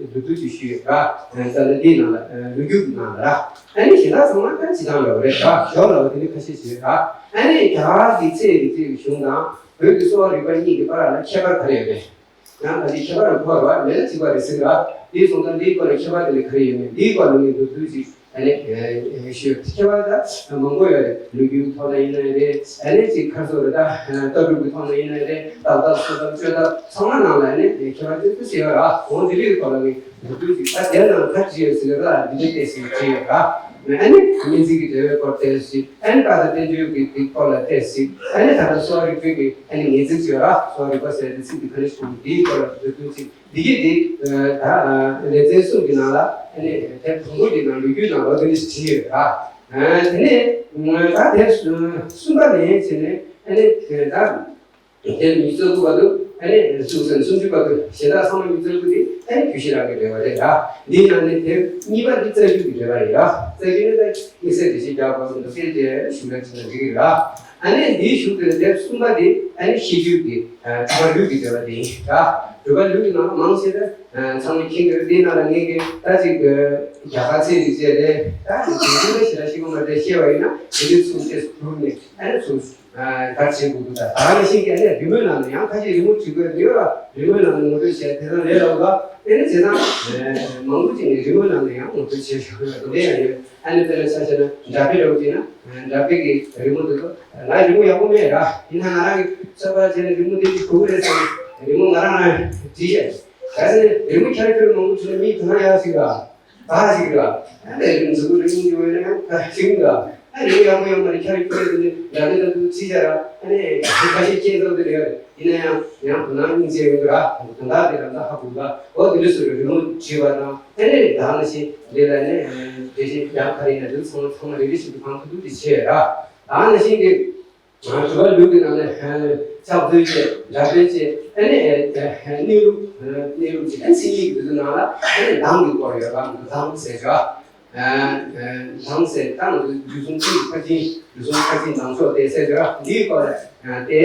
བསྡུས་བསྡུས་ཀྱིས་ཞུས་ཡོད་ར། ད་ལྟ་འདིའི་ནང་ལ་ལོ་རྒྱུས་ཀྱི་ནང་ལ་ར། ཨ་ནི་གཞན་དག་ཚང་མ་ད་སྤྱིར་བཏང་འདྲ་བོ་རེད་ར། ཞོར་ལ་བ་དེ་འདྲ་ཁ་ཤས་ཤིག་རེད་ར། ཨ་ནི་རྒྱ་གར་གྱི་ཚེ་རིང་ཚེ་གི་གཞུང་དང་བོད་ཀྱི་གསོ་བ་རིག་པ་གཉིས་ཀྱི་བར་ལ་ཁྱད་པར་ག་རེ་ཡོད་པས། ཡང་ད་ཅི་ཁྱད་པར་གོ་བ་མེད་ན་གཅིག་པ་རེད་ཟེར་གི་ར། དེའི་སོང་ཙང་འདིའི་སྐོར་ལ་ཁྱད་པར་དེ་ལས་ག་རེ་ཡོད་མེད། འདིའི་སྐོར་ལ་ངས་མདོར་བསྡུས་ཅིག་ཨ་ནི་ཞུ། ཁྱད་པར་ད་མང་པོ་ཡོད་རེད། ལོ་རྒྱུས་ཐོག་ནས་ཡིན་ནའི་རེད། ཨ་ནི་ཅིག་ཁ་སོ་རེད། ད་ལྟ་གྲུབ་ཀྱི་ཐོག་ནས་ཡིན་ནའི་རེད། ལྟ་སྟངས་གསོ་ཐབས་སྤྱོད་ཐབས་ཚང་མ་ནང་ལ་ཨ་ནི་ཁྱད་པར་ཏོག་ཙམ་ཡོད་ར། འོ་འདི་རིགས་སྐོར་ལ་ངས་མདོར་བསྡུས་ཅིག་ད་དེ་ནང་ཁ་ཅིག་ཡོད་ཟེར་གི་ར། འདི་འདྲ་ཏོག་ཙམ་བྲིས་ཡོད་ར། ཨ་ནི་སྨན་རྩིས་ཀྱི་འབྲེལ་བའི་སྐོར་ཏོག་ཙམ། ཨ་ནི་བཀའ་དང་བསྟན་བཅོས་ཀྱི་དེའི་སྐོར་ལ་ཏོག་ཙམ། ཨ་ནི་ད་ལྟ་གསོ་བ་རིག་པའི་གི་ཨ་ནི་ངེས་ཚིག་ཅིག་ཡོད་ར། གསོ་བ་རིག་པ་ཟེར་ཏེ་ཚིག་འདི་ག་རེ་ཞིག་འདིའི་སྐོར་ལ་མདོར་བསྡུས་ཅིག་འདི་གི་འདི་ད་ལེ་ཚན་གསུམ་གྱི་ནང་ལ་ཨ་ནི་དེབ་དང་པོ་འདི་ནང་ལོ་རྒྱུས་ནང་ལོ་དེ་འདྲ་ཞིག་བྲིས་ཡོད་ར། དེ་ནས་ད་དེབ་གསུམ་པ་ནས་བྱས་ནས་ཨ་ནི་ད། དེ་ཉི་ཤུ་རྩ་དགུ་བར་དུ། ཨ་ནི་གཟུགས་སེམས་སུམ་ཅུ་བར་དུ། གཞན་དག་ཚང་མ་ཉི་ཤུ་རྩ་དགུ་དེ་ཨ་ནི་རྒྱུད་བཞི་རང་གི་འགྲེལ་པ་རེད་ར། འདིའི་ནང་ནས་དེབ་གཉིས་པ་འདི་རྩ་རྒྱུད་ཀྱི་འགྲེལ་པ་རེད་ར། རྩ་རྒྱུད་ནི་ད་དམིགས་བསལ་འགྲེལ་བཤད་རྒྱག་དགོས་སོང་དུས་དཔེ་དེ་ཞུ་ར་ཅི་ན་འགྲིག་གི་རེད་ར། ཨ་ནི་འདིའི་གཞུག་དེ་དེབ་གསུམ་པ་དེ་ཨ་ནི་ཤེས་རྒྱུད་ཀྱི་གྲུབ་པ་ལུགས་ཀྱི་འགྲེལ་པ་དེ་ཡིན་ར། གྲུབ་པ་ལུགས་ཀྱི་ནང་ལ་མང་ཆེ་ད་ཚང་མས་མཁྱེན་གྱི་རེད། འདིའི་ནང་ལ་ངས་ཀྱི་ད་ཅིག་རྒྱ་གར་ཚེ་རིང་བཅས་རེད། ད་དེ་ཚོ་ཞེ་དྲག་ཤེས་ཀྱི་མ་རེད། ཤེས་པ་ཡིན་ན་དེ་འདྲའི་ཚུལ་དེ་བསྒྲུབས་ནས་ཨ་ནི་ཚུལ། ད་བྱེད་དགོས་འདུག་ད་ད་ནང་བཞིན་གྱི་ཨ་ནི་རི་མོའི་ནང་ནས་ཡང་ཁ་ཤས་རི་མོ་བྲིས་དགོས་ཡོད་ར། རི་མོའི་ནང་ནས་ངོ་སྤྲོད་བྱས་དེ་ཚང་ལས་སླ་པོ་ལ། དེ་ནི་བྱས་ཙང་མང་པོ་ཅིག་ནས་རི་མོའི་ནང་ནས་ཡང་ངོ་སྤྲོད་བྱེད་ཆོག་གི་རེད། དེ་འདྲ་ཡང་ཡོད། ཨ་ནི་དཔེར་ན་ཆ་བཞག་ན་འདྲ་དཔེ་འདྲ་པོ་བྱས་ན་འདྲ་དཔེ་གི་རི་མོ་དེ་ཚོ་ང་རི་མོ་ཡག་པོ་མེད་ར། ཡིན་ན་ང་རང་གི་ཚོད་དཔག་བྱས་ན་རི་མོ་དེ་ཅིག་དགོས་ཀྱི་རེད་བསམ་ནས་རི་མོ་ང་རང་རང་བྲིས་བཞག་ག་ཟེར་ན་རི་མོ་ཁྱེར་ཁྱེར་མང་པོ་བྲིས་ན་མིའི་དོ་སྣང་ཡག་ཞིག་ར། ད་ཞིག་ར། ཨ་ནི་རིམ་གཟུགས་རིམ་གྱི་འོས་ན་ཡང་ད་ཞིག་ར། ཨ་ནི་ཡག་པོ་ཡོད་མ་རེད། ཁྱེད་རིག་པའི་དུ་ནི་འདྲ་མི་འདྲ་འདུག་ཅི་བྱ་ར། ཨ་ནི་ཁ་ཤས་ཁྱེད་ཚོ་དེ་རེད། ཡིན་ན་ཡང་ཡང་དོ་སྣང་སྙིང་རྗེ་ཡོང་གི་ར། དོན་དག་དེ་རང་ད་ཧ་གོ་ག་འོ་དེ་འདྲ་སུ་རེད། རི་མོ་བྲིས་པ་དང་ཨ་ནི་ད་ནང་བཞིན་འདི་ལ་ནི་འགྲེལ་བཤད་རྒྱག་ག་རེ་ཡིན་ན་འདི་ཚང་མ་ཚང་མ་རེ་རེ་བཞིན་དུ་གང་ཐུབ་ཐུབ་དེ་བྱས་ར། ད་ནང་བཞིན་གྱི། གྲུབ་པ་ལུགས་ཀྱི་ནང་ནས་ཕྱག་མཛོད་ཅེས་འདྲ་དཔེ་ཅེས་ཨ་ནི་གནས་ལུགས་གནས་ལུགས་ཀྱི་མཚན་ཉིད་ཀྱི་དུས་ནང་ལ་ཨ་ནི་མདངས་ཀྱི་སྐོར་ཡོད་པ། མདངས་ཟེར་བ། མདངས་ཟེར་ད་ང་ཚོ་དུས་གསུམ་ཀུན་གྱི་ཕར་ཕྱིན། དུས་གསུམ་ཕར་ཕྱིན་ལྡང་ཕྱོགས་ཏེ་ཟེར་བ་འདིའི་སྐོར་ལ་ཏེ་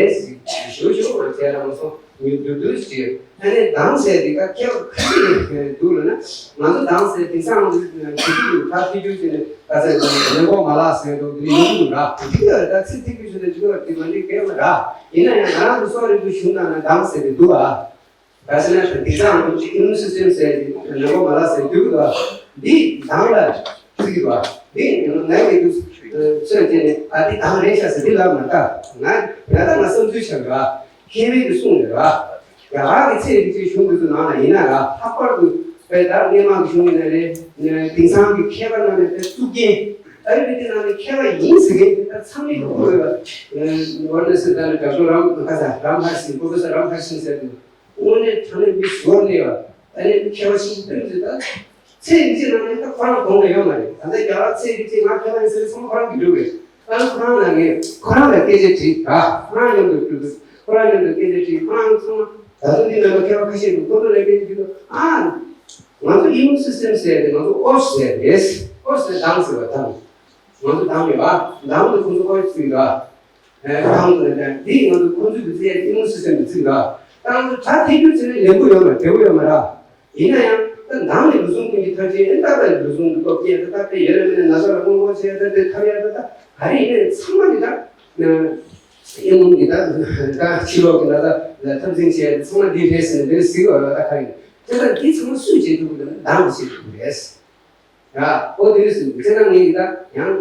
ཞུ་ཞུ་བྱས་རང་སོང་ཉུང་བསྡུས་བསྡུས་ཀྱིས། ཨ་ནི་མདངས་ཟེར་འདི་ག་ཁྱད་པར་ཁ་ཤས་འདུག་ལ་ན། ང་ཚོ་མདངས་ཟེར་དེང་སང་ང་ཚོ་དུས་ཚོད་ལ་ཕར་ཐེ་ཇུ་ཟེར་ནས་ད་ཟེར་ནས་ལེན་གོ་མ་ལགས་ཟེར་འདུག་འདི་ཡོང་གི་འདུག་ར། འདི་ལ་ད་ཚིག་ཐེ་ཇུ་ཟེར་ནས་འདི་ལ་དེ་མ་འགྲིག་གས་མ་ར། ཡིན་ན་ཡང་ང་རང་ཚོ་གསོ་རིག་པའི་གཞུང་ནང་ན་མདངས་ཟེར་གི་འདུག་ཨ། ད་ཟེར་ན་དེང་སང་ང་ཚོ་ཨི་མུན་སི་སི་ཊམ་ཟེར་ནས་ལེན་གོ་མ་ལགས་ཟེར་འདུག་གི་འདུག་ཨ། འདི་མདངས་ལ་ཚིག་གི་འདུག་ཨ། འདི་ངའི་ལས་འདུག་ཚོད་དེ་ནས་ཨ་འདི་མདངས་རེད་ཤག་ཟེར་འདི་ལབ་མ་ད་ང་ང་ད་ང་བསམ་ཚུལ་བྱ་འདུག་ཨ། མཁས་པའི་གི་གསུང་རེད་བ། རྒྱ་གར་གྱི་ཚེ་རིང་ཚེ་གཞུང་དེ་ཚོ་ནང་ལ་ཡིན་ན་ར། ལྷག་པར་དུ་དཔེ་ད་སྔོན་མ་གི་གཞུང་ཡིན་ན་རེད། དེང་སང་གི་མཁས་པ་རྣམས་ནས་དཔེ་གཙུག་རྒྱན་ཨ་རི་བི་དེ་ནང་ནས་མཁས་པ་ཡིན་ཟེར་མཁན་དེ་ད་ཚང་མས་གོ་དགོས་པ། ཝར་ནེ་སི་ད་ནི་ཌོག་ཊར་རམ་ཁ་ས་རམ་ཧར་སིང་པོ་ཕེ་སར་རམ་ཧར་སིང་ཟེར་དུས་དངོས་གནས་དྲང་གནས་མི་ཟོར་གནས་པ་ཨ་ནི་མཁས་པ་ཞིག་ཕེབས་ཚེ་ད། ཚེ་རིང་ཚེ་ནང་ནས་ད་ཁོ་རང་གདོང་ལ་ཡོད་མ་རེད། ད་ལྟ་རྒྱ་གར་ཚེ་རིང་ཚེ་ང་ཁྱེད་རང་ཡིན་ཟེར་ཚང་མ་ཁོ་རང་གིས་སྒྲུབ་རེད། ཨ་ཁོ་རང་ལ་ངས་ཁོ་རང་ལ་སྐད་ཆ་དྲིས་ད་ཁོ་རང་མཉམ་དུ་སྒྲུབ་དུས་ཁོ་རང་མཉམ་དུ་སྐད་ཆ་དྲིས་ཁོ་རང་ཚང་མ་ད་དུང་འདི་ནང་ལ་མཁས་པ་ཁ་ཤས་འདུག་ཁོ་ཚོ་ལ་སྐད་ཆ་དྲིས་དུས་ཨ་ང་ཚོ་ཨི་མུན་སི་སི་ཊམ་ཟེར་ཏེ་ང་ཚོ་ཨོ་ཤི་ཟེར་རེད། ཨོ་ཤི་ཟེར་མདངས་ཟེར་བ་དང་ང་ཚོ་མདངས་ཡོད་པ་མདངས་དེ་ཁོ་ཚོ་ཨོ་ཤི་ཟེར་ག་མདངས་དེ་འདི་ང་ཚོ་ཁོ་ཚོ་གི་ཚེ་ཨི་མུན་སི་སི་ཊམ་དེ་ཚིག་ག་ད་ང་ཚོ་ད་ཐེ་རྒྱུ་ཚེ་ནས་ལེན་པོ་ཡོད་མ་རེད། བདེ་པོ་ཡོད་མ་རེད། ཡིན་ན་ཡང་ད་མདང་ནས་ལུས་ཟུངས་ཀུན་གྱི་ཐར་ཅན་ཨེ་ད་ལྟ་ལུས་ཟུངས་ཀྱི་སྟོབས་ཀྱིས་ད་ལྟ་དཔེ་ཡོད་རེད་མིན་ན་ན་ཚ་ལ་སྔོན་འགོག་བྱས་ད་དེ་ཐར་ཡ་ད་ད་ག་རེ་ཡིན་ནའི་ཚང་མ་གི་ད་ཨེ་མུན་གྱི་ད་ད་ཕྱི་ལོགས་ཀྱི་ན་ཚ་ལ་འཐབ་འཛིང་བྱས་ཚང་མ་འདི་རེད་ཟེར་ནས་འདིར་གཟིགས་པ་ལ་ད་ག་རེ་ཡིན་དེ་ད་འདི་ཚང་མ་སུས་བྱེད་ཐུབ་ཀྱི་ཡོད་ན་མདང་གིས་བྱེད་ཐུབ་ཀྱི་རེད། ར། ཨོ་དེ་རེད་ཟེར་དུས་ཁྱེད་རང་ངས་ད་ཡང་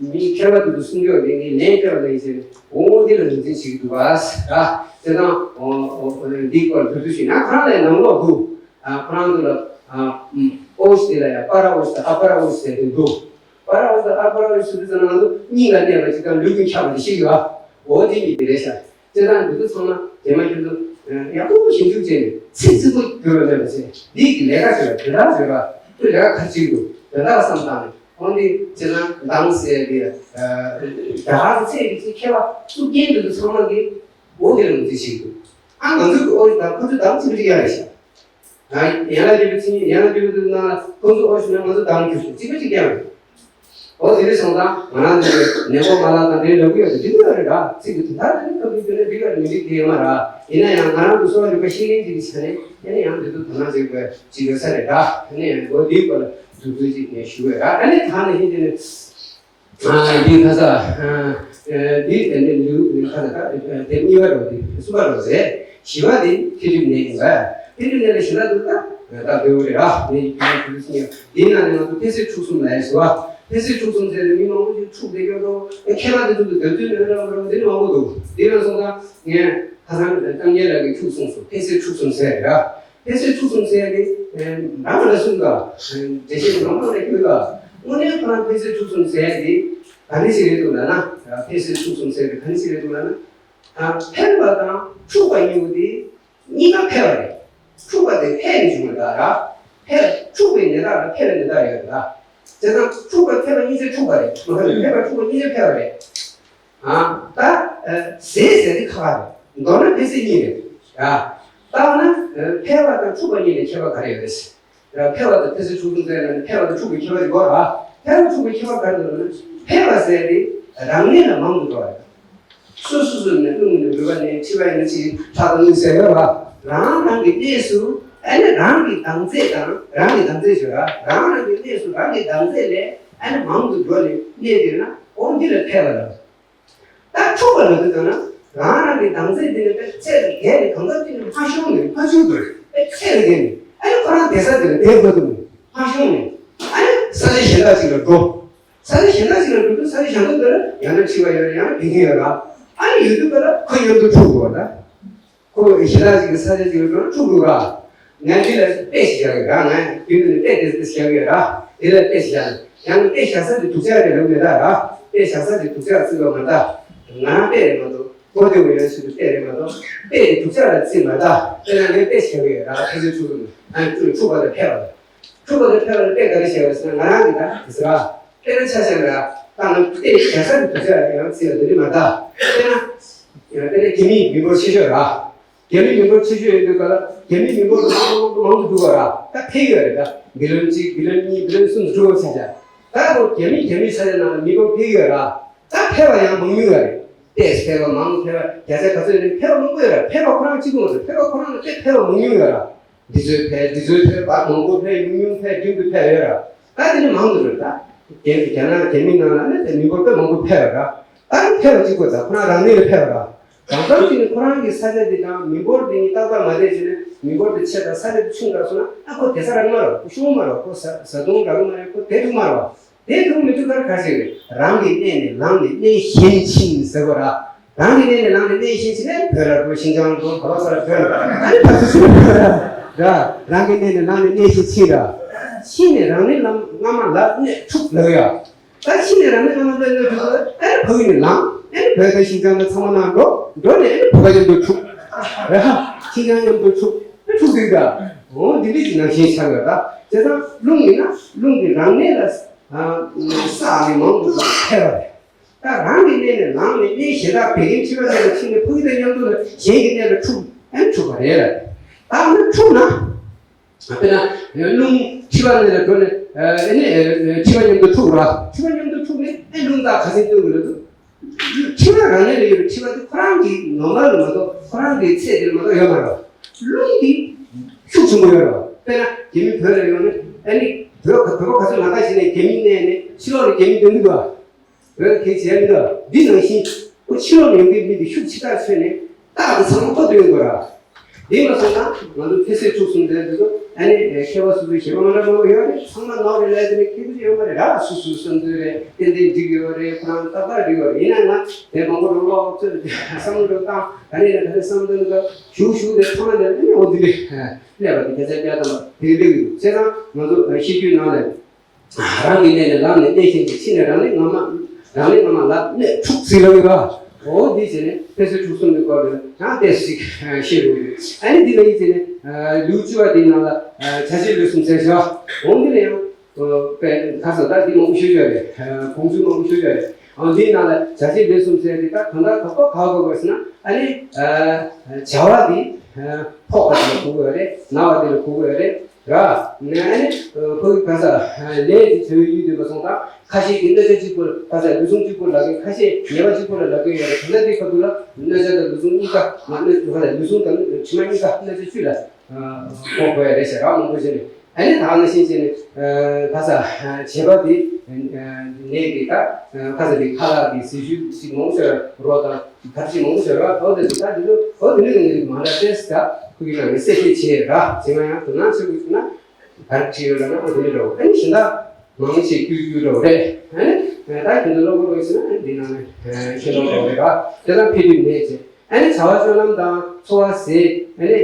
མི་མཁས་པ་དེ་ཚོ་གསུང་རྒྱུ་རེད། ངས་ལན་སྤྲད་པ་ལ་ཡིན་ཟེར་ནས་འོ་འདི་ལ་ངོས་འཛིན་བྱེད་ཀྱི་འདུག་བ། ར། དེ་དང་འདིའི་སྐོར་ལ་དུས་ཚོད་ཞིག་ན་ཁོ་རང་ལ་ནང་ལོགས་འདུག་ཁོ་རང་ཚོ་ལ་ཨོ་ཤི་དེ་ལ་ཡང་པ་ར་ཨོ་ཤི་དང་ཨ་པ་ར་ཨོ་ཤི་ཟེར་དེ་འདུག་པ་ར་ཨོ་ཤི་དང་ཨ་པ་ར་ པར་ཞུ་དུས་ཙམ་ན་ང་ཚོ་སྙིང་ལ་གནས་པ་ཅིག་དང་ལུས་ཀྱིས་ཁྱབ་པ་ཅིག་ཤེས་ཀྱི་ཡོད། འོ་དེ་གཉིས་དེ་རེད་ཤག་བྱས་ཙང་འདི་ཚོ་ཚང་མ་རྗེས་མ་ཁྱོད་ཚོ་ཡག་པོ་ཞིབ་འཇུག་བྱས་ནས་ཚིག་རྩིག་པོ་གྱུར་པ་མེད་པ་བྱས་འདི་གི་ལས་ཀ་བྱེད་པ་དེ་དག་བྱེད་པ་ཁོས་ལས་ཀ་ག་ཅིག་འདུག་དེ་དག་བསམ་བཏང་ནས་འོ་འདི་བྱས་ཙང་མདང་ཟེར་དེ་རྒྱ་གར་གྱི་ཚད་ཀྱི་ཚིག་མཁས་པ་གཙུག་རྒྱན་འདི་ཚོ་ཚང་མ་གི་འོ་དེ་ལ་ངོས་འཛིན་བྱེད་ཀྱི་འདུག་ཨ་ང་ཚོ་གི་འོ་རེད་ད་ཁོ་ཚོ་ད་གཅིག་པ་གཅིག་རྐྱང་རེད་ཤག་ཡང་ཡང་ལ་དེ་བའི་ཚིག་ཡང་ལ་དེ་བའི་དུ་ན་ཁོ་ཚོ་ཨོ་ཞུ་ན་ང་ཚོ་དང་རྒྱུ་ཞུ་གཅིག་པ་གཅིག་རྐྱང་རེད། ཨོ་དེ་འདྲ་སོང་ཙང་ང་རང་ཚོ་ནད་འགོག་མ་ལག་དང་འབྲེལ་ལབ་ཀྱི་ཡོད་དེ་འདི་འདྲ་རེད་ར་ཚིག་གི་དོན་དག་དེ་ནི་ཁ་བུ་བརྒྱུད་ནས་འགྲིག་ག་མི་འགྲིག་དེ་ཡོད་མ་ར་ཡིན་ན་ཡང་ང་རང་ཚོ་གསོ་བ་རིག་པ་ཤེས་མཁན་ཅིག་གི་ཆ་ནས་ཡིན་ན་ཡང་འདི་ཚོ་དོ་སྣང་བྱེད་དགོས་ཅིག་ཡོད་ས་རེད་ར་དེ་ནས་ཡང་འོ་དེའི་སྐོར་ལ་འཛུགས་འཛུགས་ཅིག་ནས་ཞུ་བས་ར་ཨ་ནི་ད་ནི་ཧིན་དེ་ནི། འདི་ཁ་ས། འདི་འདི་ལུ་ཁ་ས་ད་དེབ་གཉིས་པ་རོ་དེ་གསུམ་པ་རོ་ཟེར། བཞི་པ་དེ་འཕེལ་འགྲིབ་ནད་ཡིན་པ། འཕེལ་འགྲིབ་ནད་ལ་ཞེ་དྲག་འདུག་ད་ད་འདོད་རེད་ར་ནད་ཡིན་པ་དེ་ཚོ་ཡང་འདིའི་ནང་ནས་ང་ཚོ་འཕེལ་ཟད་འཁྲུགས་གསུམ་ལ་ཡང་ཟེར་བ། འཕེལ་ཟད་འཁྲུགས་གསུམ་ཟེར་ནས་མི་མང་པོ་ཞིག་འཁྲུགས་བསྡད་ཀྱང་འགྲོ་མཁས་པ་དེ་ཚོ་གི་འདོད་དོན་ནས་ར་ར་འདི་ནི་མང་པོ་འདུག་འདི་ལ་སོང་ཙང་ངས་ཁ་སང་གཏམ་རྒྱལ་ལགས་ཀྱིས་འཁྲུགས་གསུམ་སོང་འཕེལ་ཟད་འཁྲུགས་གསུམ་ཟེར་ར། ཕན་ཚུན་འཁྲུག་གསུམ་ཟེར་ཡ་དེ་འདྲ་མ་ལ་གསུམ་ག་འགྲེལ་བཤད་ངོ་མ་ལ་ཁྱོད་ག་དངོས་གནས་ཁོ་རང་ཕན་ཚུན་འཁྲུག་གསུམ་ཟེར་ཡ་དེ་ག་འདྲ་ཞིག་རེད་འདུག་ལབ་ན། ཕན་ཚུན་འཁྲུག་གསུམ་ཟེར་དེ་ག་འདྲ་ཞིག་རེད་འདུག་ལབ་ན། ཕན་པ་དང་འཁྲུག་པ་གཉིས་པོ་དེ་གཉིས་ཀ་ཕལ་པ་རེད། འཁྲུག་པ་དེ་ཕལ་ནས་བྱུང་བ་རེད་ད་ར། ཕལ་འཁྲུག་པའི་ནད་རྟགས་ལ་ཕལ་པའི་ནད་རྟགས་ཡོད་རེད་ད། བྱས་ཙང་འཁྲུག་པ་ཕལ་པ་གཉིས་ཆ་འཁྲུག་པ་རེད་མ་ཁ་ཕལ་པ་འཁྲུག་པ་གཉིས་ཆ་ཕལ་པ་རེད། ཨ། ད། ཟས་ཟེར་དེ་ཁ་ཁ་རེད། མདོར་ན་ཕན་ཚུན་གཉིས་རེད། ཡ། ལྟ་བ་ན། ཕལ་པ་དང་འཁྲུག་པ་གཉིས་ལས་ཁྱད་པར་ག་རེ་ཡོད་རེད། ཕལ་པ་དང་ཕན་ཚུན་འཁྲུག་གསུམ་ཟེར་ན་ཕལ་པ་དང་འཁྲུག་པའི་ཁྱད་པར་ཅིག་དགོས་ར། ཕལ་པ་འཁྲུག་པའི་ཁྱད་པར་ག་རེ་ཡོད་ན། ཕལ་པ་ཟེར་དེ་རང་ཉིད་ལ་མང་དུ་འགྲོ་བ་རེད། སོ་སོ་སོ་ནས་རླུང་ནས་འབུད་པ་ནས་མཁྲིས་པ་ཡིན་ན་ཅིག་ཁྲག་དང་རླུང་ཟེར་ཡོད་ར། རང་རང་གི་གནས་སུ་ཨ་ནི་རང་གི་ལྡང་ཚད་དང་རང་གི་ལྡང་ཚད་ཞོ་ར་རང་རང་གི་གནས་སུ་རང་གི་ལྡང་ཚད་ལས་ཨ་ནི་མང་དུ་འགྲོ་ནས་གནས་དེ་ན་ཨོ་འདི་ལ་ཕལ་པ་ལ། ད་འཁྲུག་པ་ལ་དུས་ཙམ་ན་རང་རང་གི་ལྡང་ཚད་འདི་ནི་དཔེ་ཚད་ལས་བརྒལ་ནས་གང་ཟག་གཅིག་ནི་མ་ཤོང་ནས་མ་ཆུང་དུ་དཔེ་ཚད་ལས་བརྒལ་ནས་ཨ་ནི་ཁོ་རང་བསྡད་ས་དེ་ལ་བསྡད་དགོས་འདུག་མ་ཤོང་ནས་ཨ་ནི་ས་ཆ་གཞན་དག་ཅིག་ལ་འགྲོ། ས་ཆ་གཞན་དག་ཅིག་ལ་འགྲོ་དུས་ས་ཆ་གཞན་དག་དེ་ལ་ཡང་ན་མཁྲིས་པ་ཡོད་རེད་ཡང་ན་བད་ཀན་ཡོད་ར། ཨ་ནི་ཡོད་དུས་ག་ལ་ཁོ་མཉམ་དུ་འཁྲུག་དགོས་ར། ཁོ་གཞན་དག་ཅིག་གི་ས་ཆ་ཅིག་ལ་འགྲོ་ན་འཁྲུག་འགྲོ་ར། ང་འདི་ལ་དཔེ་ཞིག་བཞག་གི་ར་ང་རྒྱུན་དུ་ནས་དཔེ་དེ་ཚོ་བཞག་གི་ར། འདི་ལ་དཔེ་ཞིག་བཞག་ཡང་ན་དཔེ་བཞག་ས་དེ་སྡུག་ཅག་རེད་ལབ་མེད་ད་ར། དཔེ་བཞག་ས་དེ་སྡུག་ཅག་བརྩི་བ་མ་ད། ང་རང་དཔེ་རེད་མ་གཏོགས་གོ་བདེ་བོ་ཡོད་ན་ཞུ་དུས་དཔེ་རེད་མ་གཏོགས་དཔེ་དེ་སྡུག་ཅག་ལ་བརྩི་མ་ད། དཔེར་ན་ངས་དཔེ་བཞག་གི་ར་ཕན་ཚུན་འཁྲུག་གི་ཨ་འཁྲུག་འཁྲུག་པ་དང་ཕལ་པ་དང་། འཁྲུག་པ་དང་ཕལ་པ་ལ་དཔེ་ག་རེ་བཞག་ཡོད་ཟེར་ན་ང་རང་གི་ད་དེ་ཟེར་ར། དཔེར་ན་ཆ་བཞག་ན་ར། ད་ང་དཔེ་བཞག་ས་དེ་སྡུག་ཅག་ཡང་བརྩི་ལ་འདི་འདྲ་མ་ད། དཔེར་ན། དཔེར་ན་རྒྱ་མིའི་མི་འབོར་ཆེ་ཤོས་ར། རྒྱ་མིའི་མི་འབོར་ཆེ་ཤོས་ཡོད་དུས་ག་ལ་རྒྱ་མིའི་མི་འབོར་མང་དུ་མང་དུ་མང་དུ་འགྲོ་བ་ར། ད་འཕེལ་ཡོད་རེད་ད། བི་ལིན་གཅིག་བི་ལིན་གཉིས་བི་ལིན་གསུམ་དུ་འགྲོ་བ་ཆ་ཆ། ད་ཁོ་རྒྱ་མི་རྒྱ་མིའི་ས་ཆ་ནང་ལ་མི་འབོར་འཕེལ་ཡོད་ར། ད་འཕེལ་བ་ཡང་མང་ཉུང་ཡོད་རེད། ཏོག་ཙམ་འཕེལ་བ་མང་འཕེལ་བ་བརྒྱ་ཆ་ག་ཚོད་ཡོད་ན་འཕེལ་བ་མང་པོ་ཡོད་ར། འཕེལ་བ་ཁོ་རང་གཅིག་པུ་མ་རེད། འཕེལ་བ་ཁོ་རང་ལ་དཔེ་འཕེལ་བ་མང་ཉུང་ཡོད་ར། འདི་ཚོའི་འཕེལ་འདི་ཚོའི་འཕེལ་བ་མང་པོ་འཕེལ་ཉུང་ཉུང་འཕེལ་རྒྱུན་དུ་འཕེལ་ཡོད་ར། ད་དེ་ནི་མང་དུ་རེད་ད། རྒྱ་རྒྱ་ནག་རྒྱ་མི་ནང་ལ་ནི་དེ་མི་འབོར་དཔེ་མང་པོ་འཕེལ་བ་ར། ད་ནི་འཕེལ་བ་གཅིག་པོ་ད་ཁོ་རང་རང་ཉིད་ལ་འཕེལ་བ་ར། གང་ལྟར་གྱི་ནི་ཁོ་རང་གི་ས་ཆ་འདི་དང་མི་འབོར་འདི་གཉིས་ཏག་ཏག་མ་བསྡད་བྱས་ནས་མི་འབོར་འདི་ཆེ་དང་ས་ཆ་འདི་ཆུང་དྲགས་སོང་ན་ཨ་ཁོ་བསྡད་ས་རག་མ་རེད། ཁོ་ཤོང་མ་རེད། ཁོ་བཟའ་བཟའ་བཏུང་རག་མ་རེད། ཁོ་བསྡད་ཐུབ་མ་རེད། བསྡད་ཐུབ་མི་ཐུབ་ཁར་ག་ཞིག་རེད། རང་གི་གནས་ནས་ལངས་ནས་གནས་གཞན་ཕྱིན་ཟེར་བ་ར། རང་གི་གནས་ནས་ལངས་ནས་གནས་གཞན་ཕྱིན་ནས་བོད་ལ་འགྲོ། ཤིན་ཅང་འགྲོ། ག་པར་ས་ལ་བོད་ལ་ཨ་ནི་ཕར་ཚུར་ཕྱིན་ར། རང་གི་གནས་ནས་ལངས་ནས་གནས་གཞན་ཕྱིན་ར། ཕྱིན་ནས་རང་གནས་ལམ་སྔ་མ་ལ་གནས་འཁྲུག་ལབ་ཡ། ད་ཕྱིན་ནས་རང་གནས་སྔ་མ་ལ་གནས་འཁྲུག་ལ་ཨ་ནི་ཕ་གི་ནས་ལངས། ཨ་ནི་བོད་དང་ཤིན་ཅང་དང་ཚང་མ་ནང་འགྲོ། འགྲོ་ནས་ཨ་ནི་བོད་པ་མཉམ་དུ་འཁྲུག་ར། ཤིན་ཅང་མཉམ་དུ་འཁྲུག་ཨ་འཁྲུག་དུས་ད་འོ་འདི་འདྲ་ཅིག་ནང་བཞིན་ཆགས་ཡོད་ད། བྱས་ཙང་རླུང་ཡིན་ན་རླུང་གི་རང་གནས་ལ་ས་ནས་མང་དུ་འཕེལ་བ་རེད། ད་རང་གི་གནས་ནས་ལངས་ནས་གནས་གཞན་དག་བད་ཀན་མཁྲིས་པ་གནས་ལ་ཕྱིན་ནས་ཕ་གི་དང་མཉམ་དུ་ལ་གཞན་གྱི་གནས་ལ་འཁྲུག་ཨ་ནི་འཁྲུག་པ་རེད་ལ། ད་ཨ་ནི་འཁྲུག་ན། དཔེར་ན་རླུང་མཁྲིས་པ་གནས་ལ་འགྲོ་ནས་ཨ་ནི་མཁྲིས་པ་མཉམ་དུ་འཁྲུག་ར། མཁྲིས་པ་མཉམ་དུ་འཁྲུག་ནས་ཨ་རླུང་རྟགས་ག་ཚད་སྟོན་དགོས་ལ་འདུག་མཁྲིས་པ་རང་གནས་ལ་ཡོད་པའི་མཁྲིས་པ་དེ་ཁོ་རང་གི་ནོར་མལ་ལ་མ་གཏོགས་ཁོ་རང་གི་ཚད་དེ་ལ་མ་གཏོགས་ཡོད་མ་རེད། རླུང་གི་ཤུགས་ཆེན་པོ་ཡོད་རེད། དཔེར་ན་རྒྱ་མི་བོད་ལ་ཡོང་ནས་ཨ་ནི་བོད་བོད་པ་ག་ཚོད་ང་དང་ཞིག་ནས་རྒྱ་མི་གནས་ནས་ཕྱི་ལོགས་ལ་རྒྱ་མི་སྡོད་ཀྱི་འདུག་ག་བོད་ལ་ཁྱེད་བྱས་མི་འདུག་འདི་ནང་བཞིན་ཁོ་ཕྱི་ལོགས་ནས་ཡོང་མཁན་མི་འདི་ཤུགས་ཆེ་དྲགས་ཆོད་ནས་རྟགས་དེ་ཚང་མ་ཁོ་སྟོན་དགོས་ར། འདི་མ་སོང་ན་ང་ཚོ་ཕན་ཚུན་འཁྲུག་གསུམ་དེ་འདི་ཚོ་ཨ་ནི་མཁས་པ་སོ་སོའི་ཞེ་པོ་མ་འདྲ་མང་པོ་ཡོད་རེད། ཚང་མ་ནོར་རེད་ལབ་དེ་ནི་ཁྱད་དུ་ཡོད་མ་རེད་ར། སོ་སོའི་བསམ་ཚུལ་རེད། ཏན་ཏན་འགྲིག་ཡོད་རེད། ཁོ་རང་ཏག་ཏག་འགྲིག་ཡོད་རེད། ཡིན་ན་ང་དེ་མང་པོ་རུ་ཀློག་ཚོད་བསམ་བློ་བཏང་། ད་ནི་ཡིན་ན་ད་ནི་བསམ་བློ་འདི་ཞུགས་ཞུགས་དེ་ཚང་མ་ནས་ཨ་ནི་འོ་འདི་རེད། ཀླད་པ་དེ་བརྒྱ་ཆ་བརྒྱ་ཐམ་པ་དེ་འགྲིག་གི་འདུག་བྱས་ཙང་ང་ཚོ་ཤེས་རྒྱུད་ནང་ལ། རང་གི་གནས་ནས་ལམ་ནས་གནས་གཞན་གྱི་ཕྱི་ནས་རང་ལས་སྔ་མ་རང་ལས་སྔ་མ་ལ་གནས་དྲུག་ཟེར་ལབ་ཡོད་པ། འོ་འདི་བྱས་ནས་ཕན་ཚུན་དྲུག་གསུམ་གྱི་སྐོར་ལ་ཡང་ཏོག་ཙམ་ཞིག་ཤེས་དགོས་ཡོད། ཨ་ནི་འདི་ལ་ཡིད་བྱས་ནས་ལེའུ་བཅུ་པ་འདིའི་ནང་ལ་བྱ་བྱེད་ལས་གསུམ་ཟེར་བྱ། འོ་འདི་ལ་ཡང་དཔེ་ཁ་སང་ད་འདི་མང་པོ་ཤོད་ཡོད་རེད། གོང་ཚུལ་མང་པོ་ཤོད་ཡོད་རེད། འོ་འདིའི་ནང་ལ་བྱ་བྱེད་ལས་གསུམ་ཟེར་དེ་ད་གང་ལྟར་ག་པར་ག་པར་དགོས་ཟེར་ན། ཨ་ནི་བྱ་བ་འདི་འཕགས་པ་དེ་ལ་གོ་དགོས་རེད། ན་བ་དེ་ལ་གོ་དགོས་རེད། ར། ཨ་ནི་ཁོ་གི་ག་ས་ལས་ཀྱི་འཚོ་བའི་ཡུལ་འདི་མ་སོང་ད་ཁ་ཤས་ཀྱིས་གནོད་བྱ་གཅིག་པུ་ལ་ག་ས་ལུས་ཟུངས་གཅིག་པུ་ལ་གི་ཁ་ཤས་ཉེས་པ་གཅིག་པུ་ལ་ལབ་ཀྱི་ཡོད་རེད། ད་ལྟ་དེ་ཁ་ཐུག་ལ་གནོད་བྱ་དང་ལུས་ཟུངས་གཉིས་ཀ་མ་གནོད་ག་ལུས་ཟུངས་དང་དྲི་མ་གཉིས་ཀ་གནོད་བྱ་བཅུ་ལ་གོ་དགོས་ཡ་རེད་ཟེར་ར་མང་པོ་བྱས་ནས། ཨ་ནི་ད་ནང་བཞིན་བྱས་ནས་ག་ས་བྱེད་པ་དེ་ནས་ཀྱི་ད་ག་ས་དེ་ཁ་ལག་གི་ཟས་བཅུད་ཅིག་མང་པོ་ཟེར་རོ་དང་། གར་ཅིག་མང་པོ་ཟེར་བ། འོ་དེ་ཚོ་ད་དེ་ཚོ་འོ་དེ་འདྲ་ནས་མ་འདྲ་ཏེས་ད་ཁོ་གི་ནང་ནས་གསལ་བཤད་བྱས་ར། བྱས་ན་ཡང་དོ་སྣང་ཆེན་པོ་བྱུང་ན་གར་ཅིག་ཡོད་ལ་ན་འོ་དེ་འདྲ་རོ། ཨ་ནི་གཞན་དག་མང་ཆེ་བསྐྱུར་བསྐྱུར་རོ་རེད། ཨ་ནི་ད་ཁྱེད་ཚོ་ཀློག་དགོས་རོགས་ཡིན་ཟེར་ན་ཨ་ནི་འདི་ནང་ནས་ཤེས་རོགས་རོགས་རེད་ར། དེ་ལ་ཕེབས་རིམ་ནས་བྱས། ཨ་ནི་བྱ་བ་སྤྱོད་ལམ་དང་འཚོ་བ་ཟས། ཨ་ནི་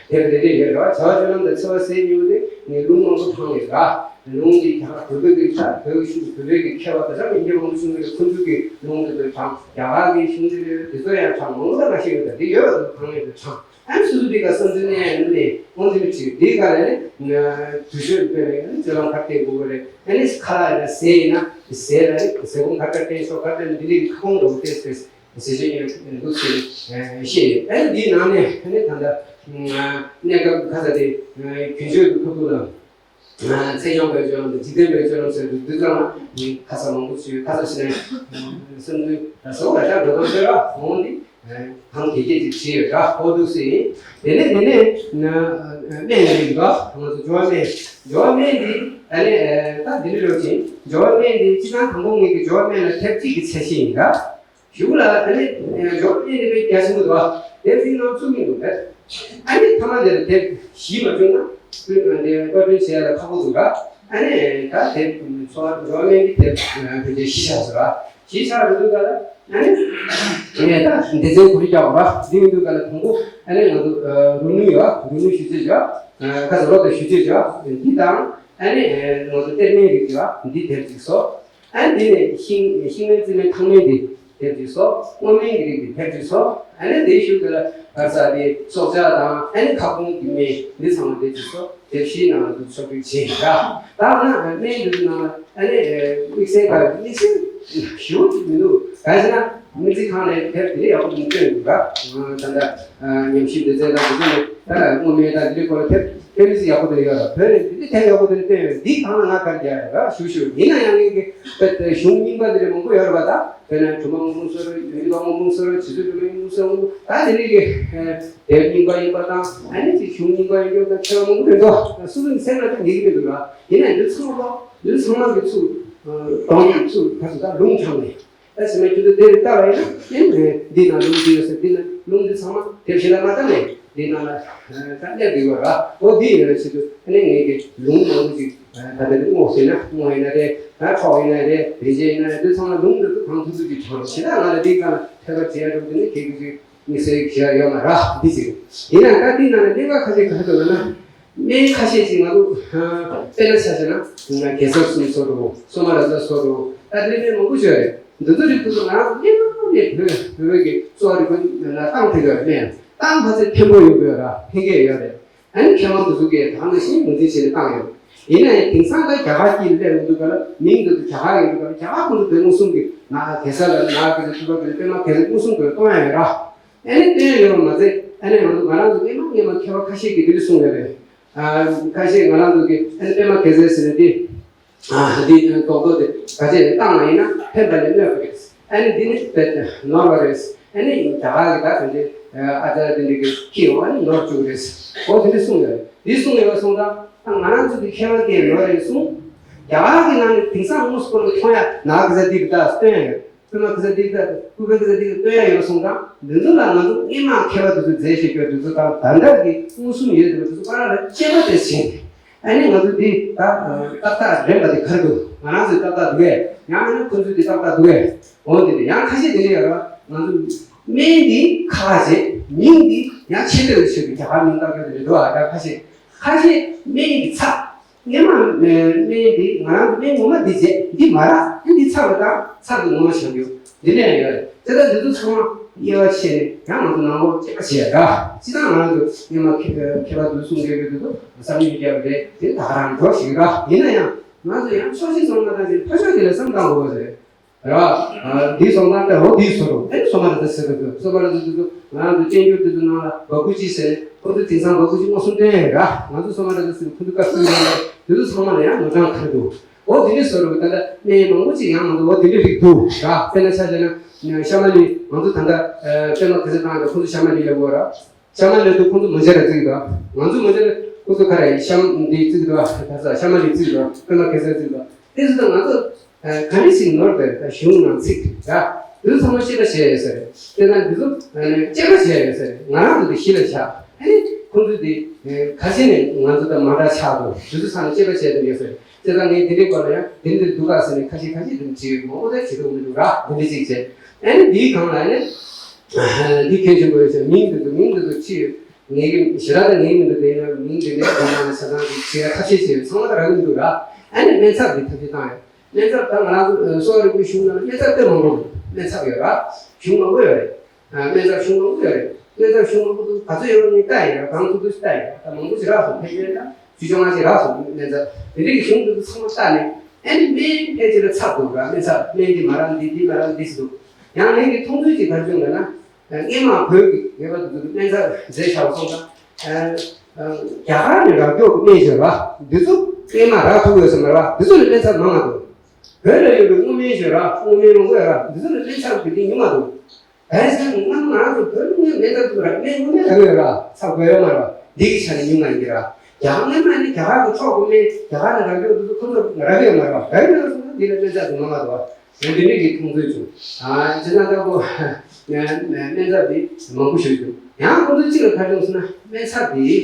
དེ་རེ་རེ་ཡོད་ར། བྱ་བ་སྤྱོད་ལམ་དང་འཚོ་བ་ཟས་གཉིས་པོ་དེ་ངས་ལུང་མང་པོ་དྲངས་ཡོད་ར། ལུང་འདི་ད་བོད་པའི་གི་ད་བོད་ཀྱི་ཤུགས་བོད་པའི་གི་མཁས་པ་དང་ད་མི་སྐྱ་མང་པོ་ཞིག་ནས་ཁོང་ཚོའི་གི་ལུང་དེ་ཚོ་དྲངས། རྒྱ་གར་གི་གཞུང་འདི་ལས་དེ་ཚོ་ཡང་དྲངས། མང་པོ་ད་ང་ཤེས་ཡོད། ད་འདི་ཡོད་པ་དང་དྲངས་ཡོད་དྲངས། ཨ་ནི་སོ་སོ་འདི་ག་བསམ་ཚུལ་གནས་ཡང་གནས་དབང་འཛིན་མི་བྱེད། འདི་ག་ལས་ནི་དུས་ཚོད་སྤེལ་བའི་ནི་སྤྱོད་ལམ་ག་རེ་བསྟེན་དགོས་རེད། ཨ་ནི་ཁ་ལག་ཡིན་ན་ཟས་ཡིན་ན་ཟས་ལ་ནི་ཟས་སྐོམ་ག་རེ་བསྟེན་ཆོག་ག་རེ་བསྟེན། འདི་འདྲའི་ཁ་སྐོང་འདྲ་བོ་ཏོག་ཙམ་ཟས་བཅད་ཡོད་འདུག་ཟེར་ནས་བཤད་ཡོད། ཨ་ནི་འདིའི་ནང་ནས་ཨ་ནི་ད་ལྟ་གནས་སྐབས་ཁ་ས་དེ་རྒྱུན་སྤྱོད་ཀྱི་ཁ་ཐུག་ལ། ཚེ་སྦྱོང་བའི་སྤྱོད་ལམ་དང་འཇིག་རྟེན་པའི་སྤྱོད་ལམ་ཟེར་དུས་འདི་ཙམ་ལ་ཁ་ས་མང་པོ་ཞིག་ཁ་ས་ཞིག་ནས་སེམས་འདུན་ཟེར་བ་ལ་ཤར་འགྲོ་སྟངས་ཟེར་བ་འོང་འདི་གང་དགེ་རྒྱས་ཅིག་བྱས་ཡོད་འདྲ་ཧོ་འདུག་སེ་ཡིན། དེ་ནས་དེ་ནས་སྨན་ཡིན་འདུག་ང་ཚོ་སྦྱོར་བ་སྨན། སྦྱོར་བ་སྨན་འདི་ཨ་ནི་ད་འདི་འདྲ་རོ་ཅིང་སྦྱོར་བ་སྨན་འདི་སྤྱི་བཏང་དང་པོ་ངེད་ཀྱི་སྦྱོར་བ་སྨན་ལ་ཐེབས་གཅིག་གི་ཚད་གཞི་ཡིན་འདྲ། གཞུག་ལ་ཨ་ནི་འཇོག་གཉིས་དེ་དཔེ་རྒྱ་ཆེན་པོ་འདུག་དེབ་འདི་ནང་བཙུགས་མི་འདུག་གས། ཨ་ནི་ཐ་མ་འདིར་དེབ་བཞི་མ་བྱུང་ན་དེ་བཀའ་དྲིན་ཆེ་ལ་ཁག་པོ་འདུག་ག་ཨ་ནི་ད་དེབ་ཚོ་འཇོག་གཉིས་ཀྱི་དེབ་བོད་ཆེན་བཞི་ཆགས་སོང་ར། བཞི་ཆགས་རུ་འདུག་ག་ལ། ཨ་ནི་ངས་ད་སྡེ་ཚན་གོ་རི་རྒྱག་གོ་ར། འདི་མི་འདུག་ག་ལ་དང་པོ་ཨ་ནི་ང་ཚོ་རུ་ནུ་ཡོད། རུ་ནུ་ཞུ་རྩིས་བྱ། ཁ་ཚ་རོ་དང་ཞུ་རྩིས་བྱ། འདི་དང་ཨ་ནི་ང་ཚོ་གཏེར་མའི་རིགས་བྱ། འདི་དེབ་ཅིག་སོ། ཨ་ནི་དེ་ནས་ཤིང་ཤིང་སྨན་རྩི་སྨན་ཐང་སྨན་དེ་དེབ་ཅིག་སོ། སྔོ་སྨན་གྱི་རིགས་དེ་དེབ་ཅིག་སོ། ཨ་ནི་དེའི་ཤུལ་དེ་ལ་ག་ས་དེ་སྲོག་ཆགས་དང་ཨ་ནི་ཁ་སྐོང་གི་སྨན་འདི་ཚང་མ་དེབ་ཅིག་སོ། དེབ་བཞིའི་ནང་ལ་འདུག་ཕྱོགས་བསྒྲིགས་བྱས་ཡིན་ད། ད་ན་སྨན་འདི་ཚོའི་ནང་ལ་ཨ་ནི་དམིགས་བསལ་ག་དམིགས་བསལ་ཞུ་ཅིག་མི་འདུག་ག་ཟེར་ན་སྨན་རྩིས་ཁང་ནས་དེབ་དེ་ཡག་པོ་མི་སྟོན་འདུག་ག་ད་ལྟ་ཉམས་ཞིབ་འདི་ཚོའི་ནང་འདུག་ནས་ད་སྔོ་སྨན་དང་འདི་འདྲའི་སྐོར་ལ་དེབ། དཔེ་མི་སྲིད་ཡག་པོ་དེ་ཡོད་ར། བོད་ནས་འདི་དེབ་ཡག་པོ་དེ་བསྟན་ཡོད། འདི་གང་ལ་ང་དཀར་རྒྱག་ར་ཞུ་ཞུ་ཡིན་ན་ཡང་ངེད་ཀྱི་དཔེ་དེ་གཞུང་རྙིང་པ་དེ་འདྲ་མང་པོ་ཡོད་ར་བ། ད་དཔེར་ན་གྲུབ་མ་སྔོན་པོ་སོ་ར་ཡོད་པ་སྔོན་པོ་སོ་ར་རྗེ་བཙུན་གྲུབ་མའི་སྔོན་པོ་སོ་ར་ད་དེ་འདྲའི་གི་དེབ་རྙིང་པ་ཡིན་པ་དང་ཨ་ནི་ཅིག་གཞུང་རྙིང་པ་ཡིན་རྒྱུ་དང་ཁྱད་པར་མང་པོ་རེད་འདུག་སུ་ལུང་སེམས་ལ་དེ་ངེད་ཀྱི་མི་འདུག་ར། ཡིན་ན་འདི་ཚང་མ་འདི་ཚང་མ་གི་ཚུགས་གདོང་གི་ཚུགས་ཁ་ཚུགས་ད་ལུང་དྲངས་ནས། ད་ཕྱི་མ་ཁྱོད་ཚོ་དེ་རུ་ལྟ་བ་ཡིན་ན་ཨེ་འདི་ན་ལུང་འདི་ཡོད་ཟེར། འདི་ན་ལུང་འདི་ཚང་མ་དེབ་བཞི་ལ་མ་བལྟས་ནས་འདི་ནང་ལ་ད་སླེབས་འདུག་ཡོད་ར། འོ་འདི་ཡོད་ར་ཆེད་དུ་ཨ་ནི་ངེད་ཀྱི་ལུང་མང་པོ་ཅིག་ད་ལྟ་འདི་སྔོ་ཟེར་ན་སྔོ་ཡིན་ན་རེད། ད་ཁྲོག་ཡིན་ན་རེད། རིན་ཆེན་ཡིན་ན་རེད། འདི་ཚང་མ་ལུང་འདི་ཚོ་གང་ཐུབ་ཐུབ་ཅིག་དྲངས་ཞེ་དྲག་ང་ལ་འདི་གང་ཐད་ཀར་བྱེད་ཡ་འགྲོ་འདི་ནི་ཁྱེད་ཀྱི་ཅིག་དམིགས་བསལ་བྱེད་ཡ་ཡོད་མ་ར་འདི་ཅིག་ཡིན་ན་ད་འདི་ནང་ལ་གནད་འགག་ཁ་ཤས་ག་རེ་འདུག་ལབ་ན། སྨན་ཁ་ཤས་ཤིག་ང་ཚོ་དཔེར་ན་ཆ་བཞག་ན་གེ་སར་གསུམ་སོགས་དང་སོ་མ་ར་ཙ་སོགས་དང་ད་དེ་འདྲའི་སྨན་མང་པོ་ཞིག་ཡོད་རེད། འདི་ཚོ་རིགས་དེ་ཚོ་ང་རང་ཚོ་སྔོན་མ་ནས་བོད་བོད་བོད་ཀྱི་གསོ་བ་རིག་པ་ལ་བཏང་ཐུབ་ཡོད་རེད། སྨན་བཏང་ཕ་ཚད་མཐོན་པོ་ཡོང་གི་ཡོད་ར། ཕན་གྱི་ཡོད་རེད། ཨ་ནི་མཁས་དབང་དེ་ཚོ་གིས་ད་ནང་བཞིན་ངོས་འཛིན་བྱས་ནས་བཏང་ཡོད། ཡིན་ན་ཡང་དེང་སང་ད་རྒྱ་གར་དཀྱིལ་སླེབས་ཡོང་དུས་ག་ལ་མིང་དེ་ཚོ་རྒྱ་གར་ཡིན་དུས་ག་ལ་རྒྱ་གར་ཁོང་ཚོ་བོད་མངའ་གསུམ་གྱི་ནགས་གེ་སར་ལ་ནགས་གེ་སར་ཐུབ་པ་གེ་སར་པད་མ་གེ་སར་མངའ་གསུམ་གྱི་གཏོང་ཡ་ཡོད་ར། ཨ་ནི་བསྟན་ཡོད་མ་ཟད་ཨ་ནི་ང་ཚོ་ང་རང་ཚོ་སྔོན་མ་སྔོན་མ་མཁས་པ་ཁ་ཤས་ཀྱིས་འདི་འདྲ་གསུངས་ཡོད་རེད། ཨ་ཁ་ཤས་ང་རང་ཚོ་གིས་ཨ་ནི་པད་མ་གེ་སར་ཟེར་ནས་འདི་ཨ་འདི་རྡོག་རྡོག་དེ་ག་ཅེ་བཏང་བ་ཡིན་ན་ཕན་པ་ལས་གནོད་པ་རེད། ཨ་ནི་འདི་ནི་དཔེ་ནོར་བ་རེད། ཨ་ནི་རྒྱ་གར་གྱི་ད་དེ་འདྲའི་ཨ་ཅར་དེ་འདྲའི་གིས་ཁྱེར་ཡོང་ཨ་ནི་ནོར་བཅུག་རེད། འོ་དེ་འདྲ་གསུངས་ཡོད་རེད། འདི་གསུངས་ཡོད་སོང་ཙང་ད་ང་རང་ཚོ་གི་མཁས་པ་དེ་ནོར་རེད་གསུངས། རྒྱ་གར་གྱི་ནང་ནས་དེང་སང་དངོས་སུ་ཁོ་ལ་མཐོང་ཡ་ནགས་གེ་སར་འདི་རེད་ད་སྟོན་ཡོད། ཀུན་མ་ཀུན་ས་འདི་ལྟར་ཀུན་པའི་ཀུན་ས་འདི་ལྟར་སྟོན་ཡ་ཡོད་སོང་ཙང་འདི་ཚོ་ལ་ང་ཚོ་སྔོན་མ་མཁས་པ་དེ་ཚོས་མཛད་བཞག་རྒྱུ་དེ་ཚོ་དང་ད་ལྟ་གི་མངོན་སུམ་ཡོད་བསྡད་པ་དེ་ཚོ་བར་ལ་དཔྱད་པ་དེ་བྱས་ནས་ཨ་ནི་ང་ཚོ་འདི་ད་ཏག་ཏག་རན་པ་དེ་ག་རེ་འདུག་ང་རང་ཚོས་ཏག་ཏག་འདུག་གས། ཡང་ཨ་ནི་ཁོང་ཚོས་འདི་ཏག་ཏག་འདུག་གས། འོ་འདི་ནས་ཡང་ཁ་ཤས་འདི་འདྲ་ཡོད་རེད་བ། ང་ཚོ་སྨན་འདི་ཁ་ཁ་བྱས་མིང་འདི་ཡང་ཆེ་འདོད་ཆེ་གི་རྒྱ་གར་མིང་བཏགས་རྒྱུ་དེ་འདྲ་འདུག་ཨ། ད་ཁ་ཤས་ཁ་ཤས་སྨན་གྱི་ཚབ། སྔོན་མ་སྨན་འདི་ང་རང་གི་སྨན་ངོ་མ་འདི་བྱས་འདི་མ་རག་འདི་ཚར་བ་དང་ཚར་དུ་ངོ་མ་བྱ་རྒྱུ་འདི་ལས་ཡོད་རེད། དེ་ལྟར་འདི་ཚོ་ཚང་མ་དབྱེ་བ་ཕྱེ་ནས་ཡང་ང་ཚོ་ནང་ལོགས་དཔྱད་པ་བྱས་ར། སྤྱི་བཏང་ང་ཚོ་སྔོན་མ་མཁས་པ་འདུག་གསུང་མཁན་གྱི་འདུག་བསམ་ཡུལ་རྒྱབ་རེད། དེ་ད་ག་རང་འགྲོ་ཞིག་ར། ཡིན་ན་ཡང་ང་ཚོ་ཡང་ཕྱོགས་གཅིག་སོང་ན་ད་ཅིག་ཕར་ཕྱོགས་དེ་ལ་བསམ་བཏང་དགོས་པ་རེད། ར། འདི་སོང་ཙང་ད་འོ་འདི་སོ་རུ་ཨེ་སོ་མ་ར་ད་ཟེར་གི་འདུག་སོ་མ་ར་ད་ཟེར་གི་འདུག་ང་རང་ཚོ་བསྟན་འགྱུར་དེ་ཚོ་ནང་ལ་འབག་སྐུ་ཅི་ཟེར་ཁོ་ཚོ་དེང་སང་འབག་སྐུ་ཅི་མངོན་སུམ་སྟོན་ཡོད་ར། ང་ཚོ་སོ་མ་ར་ད་ཟེར་གི་ཁོ་ཚོ་བཀའ་སྲུང་ཡོད་ར། དེ་ཚོ་ཚང་མ་ལ་ཡང་ནོར་གྲངས་ག་རེ་འདུག་འོ་དེ་འདྲའི་སོ་རུ་ད་ལྟ་གནས་མང་པོ་ཅིག་ཡང་ང་ཚོ་འོ་དེ་འདྲའི་རིགས་འདུག་ར། དཔེར་ན་ཆ་བཞག་ན་ཤ་མ་ལི་ང་ཚོ་ད་ལྟ་པད་མ་གེ་སར་བཏང་ཡོད་ཁོ་ཚོ་ཤ་མ་ལི་ལ་འོ་ར། ཤ་མ་ལི་དུ་ཁོང་ཚོ་མོན་ཇ་ར་བརྩིགས་འདུག་ང་ཚོ་མོན་ཇ་ར་ཁོང་ཚོ་ག་རེ་ཤམ་འདི་བརྩིགས་འདུག་ད་ས་ཤ་མ་ལི་བརྩིགས་འདུག་དཔེར་ན་གེ་སར་བརྩིགས་འདུག་དེ་ཚོ་ད་ང་ཚོ་ག་འདྲ་ཞིག་ནོར་བས་ད་གཞུང་ནང་ཚིག་ར། འདི་ཚོ་ཚང་མ་དཔྱད་པ་བྱས་ཡོད་ས་རེད། དེ་ན་འདི་ཚོ་དཔྱད་པ་བྱས་ཡོད་ས་རེད། ང་རང་ཚོ་འདི་གཞི་ལ་བཞག་ཨ་ནི་ཁོང་ཚོ་འདི་ག་ཅི་ནས་ང་ཚོ་ད་མ་འདྲ་ཆགས་འདུག་འདི་ཚོ་ཚང་མ་དཔྱད་པ་བྱས་འདུག་ཡོད་ས་རེད། དེ་ད་ངས་འདི་འདྲའི་སྐོར་ལ་ཡང་འདི་འདིར་འདུག་ག་ཟེར་ནས་ཁ་ཤས་ཁ་ཤས་འདི་འདྲ་བྱེད་ཡོད་མང་པོ་ད་བྱེད་ཐུབ་མི་འདུག་ར། འདི་འདྲ་ཅིག་བྱས་ཨ་ནི་འདིའི་སྒང་ལ་ཨ་ནི། འདི་གལ་ཆེན་པོ་རེད་ཟེར། མིང་འདི་ཚོ་མིང་འདི་ཚོ་ཅི་ཡོད། ངེད་ཀྱི་ཞེ་དྲག་ད་ངེད་མི་འདུག་དེ་ཡིན་ན་མིང་འདི་ལས་སྒོ་ནང་ལ་ཆ་ཚང་གི་ཆེ་ཁ་ཤས་ཆེ་ཚང་མ་ད་རག་གི་མི་འདུག་ར། ཨ་ནི་སྨན་ཚབ་འདི་ཐབས་ཤེས་བཏང་ཡོད། སྨན་ཚབ་ད་ང་རང་ཚོ་གསོ་བ་རིག་པའི་གཞུང་ནང་ལ་སྨན་ཚབ་དཔེ་མང་པོ་འདུག་སྨན་ཚབ་ཡོད་ར། གཞུང་མང་པོ་ཡོད་རེད། ཨ་སྨན་ཚབ་གཞུང་མང་པོ་ཡོད་རེད། སྨན་ཚབ་གཞུང་མང་པོ་འདུག་ག་ཚོད་ཡོད་ངས་ལྟ་ཡིན་ར། གང་ཐུབ་ཐུབ་ལྟ་ཡིན་ར། ད་མང་པོ་ཞིག་རག་སོང་། ཕལ་ཆེར་ད་བཅུ་བཅོ་ལྔ་ཞིག་རག་སོང་། སྨན་ཚབ་དེ་འདྲའི་གཞུང་འདི་ཚོ་ཚང་མ་ལྟ་ནས། ཨ་ནི་སྨན་ཕལ་ཆེར་ཚབ་འདུག་ར། སྨན་ཚབ་སྨན་འདི་མ་རག་འདི་འདི་མ་རག་འདི་ཟེར་འདུག་ཡང་ངེད་ཀྱི་མཐོང་ཚུལ་གྱི་བར་བྱུང་ལ་ན། སྔོན་མ་བོད་ཀྱི་ངེས་པར་དུ་སྨན་ཚབ་རྫས་བཞག་སོང་ཙང་། རྒྱ་གར་ནས་རག་མགྱོགས་ཀྱི་སྨན་ཞོར་བ་འདི་ཚོ་སྔོན་མ་རག་ཐུབ་ཡོད་ས་མ་རེད་བ། འདི་ཚོ་ལ་སྨན་ཚབ་མང་ང་འདུག་བོད་ལ་ཡོད་པའི་སྔོ་སྨན་ཞོར་བ་སྔོ་སྨན་མང་པོ་ཡོད་ར། འདི་ཚོ་ལ་སྨན་ཚབ་གི་དེ་ཉུང་ང་འདུག་བས་ཟེར་ང་ང་ཚོ་བོད་སྔོན་སྨན་ཚབ་ཐུབ་ར། སྨན་སྔོ་སྨན་ལ་ཡོད་ར། ཚབ་དགོས་ཡོད་མ་རེད་བ། འདི་གི་ཆ་ནས་ཉུང་ང་ཡིན་གྱི་ར། རྒྱ་སྔོན་མ་ནི་རྒྱ་གར་གྱི་འཕྲོག་གི་སྨན་རྒྱ་གར་ནས་རག་ཡོད་འདི་ཚོ་ཁོ་ཚོ་རག་གི་ཡོད་མ་རེད་བ། རག་ཡོད་ན་སོང་ན་འདི་ལ་སྨན་ཚབ་དེ་མང་ང་འདུག་བ། འོ་དེ་འདྲ་གི་མཐོང་ཚུལ་བྱུང་། ཨ་ཅེ་ན་ལྟ་བུ་སྨན་ཚབ་དེ་མང་པོ་ཞིག་འདུག་ཡང་ཁོ་ཚོ་གཅིག་ལ་ག་རེ་བྱུང་ཟེར་ན་སྨན་ཚབ་དེ་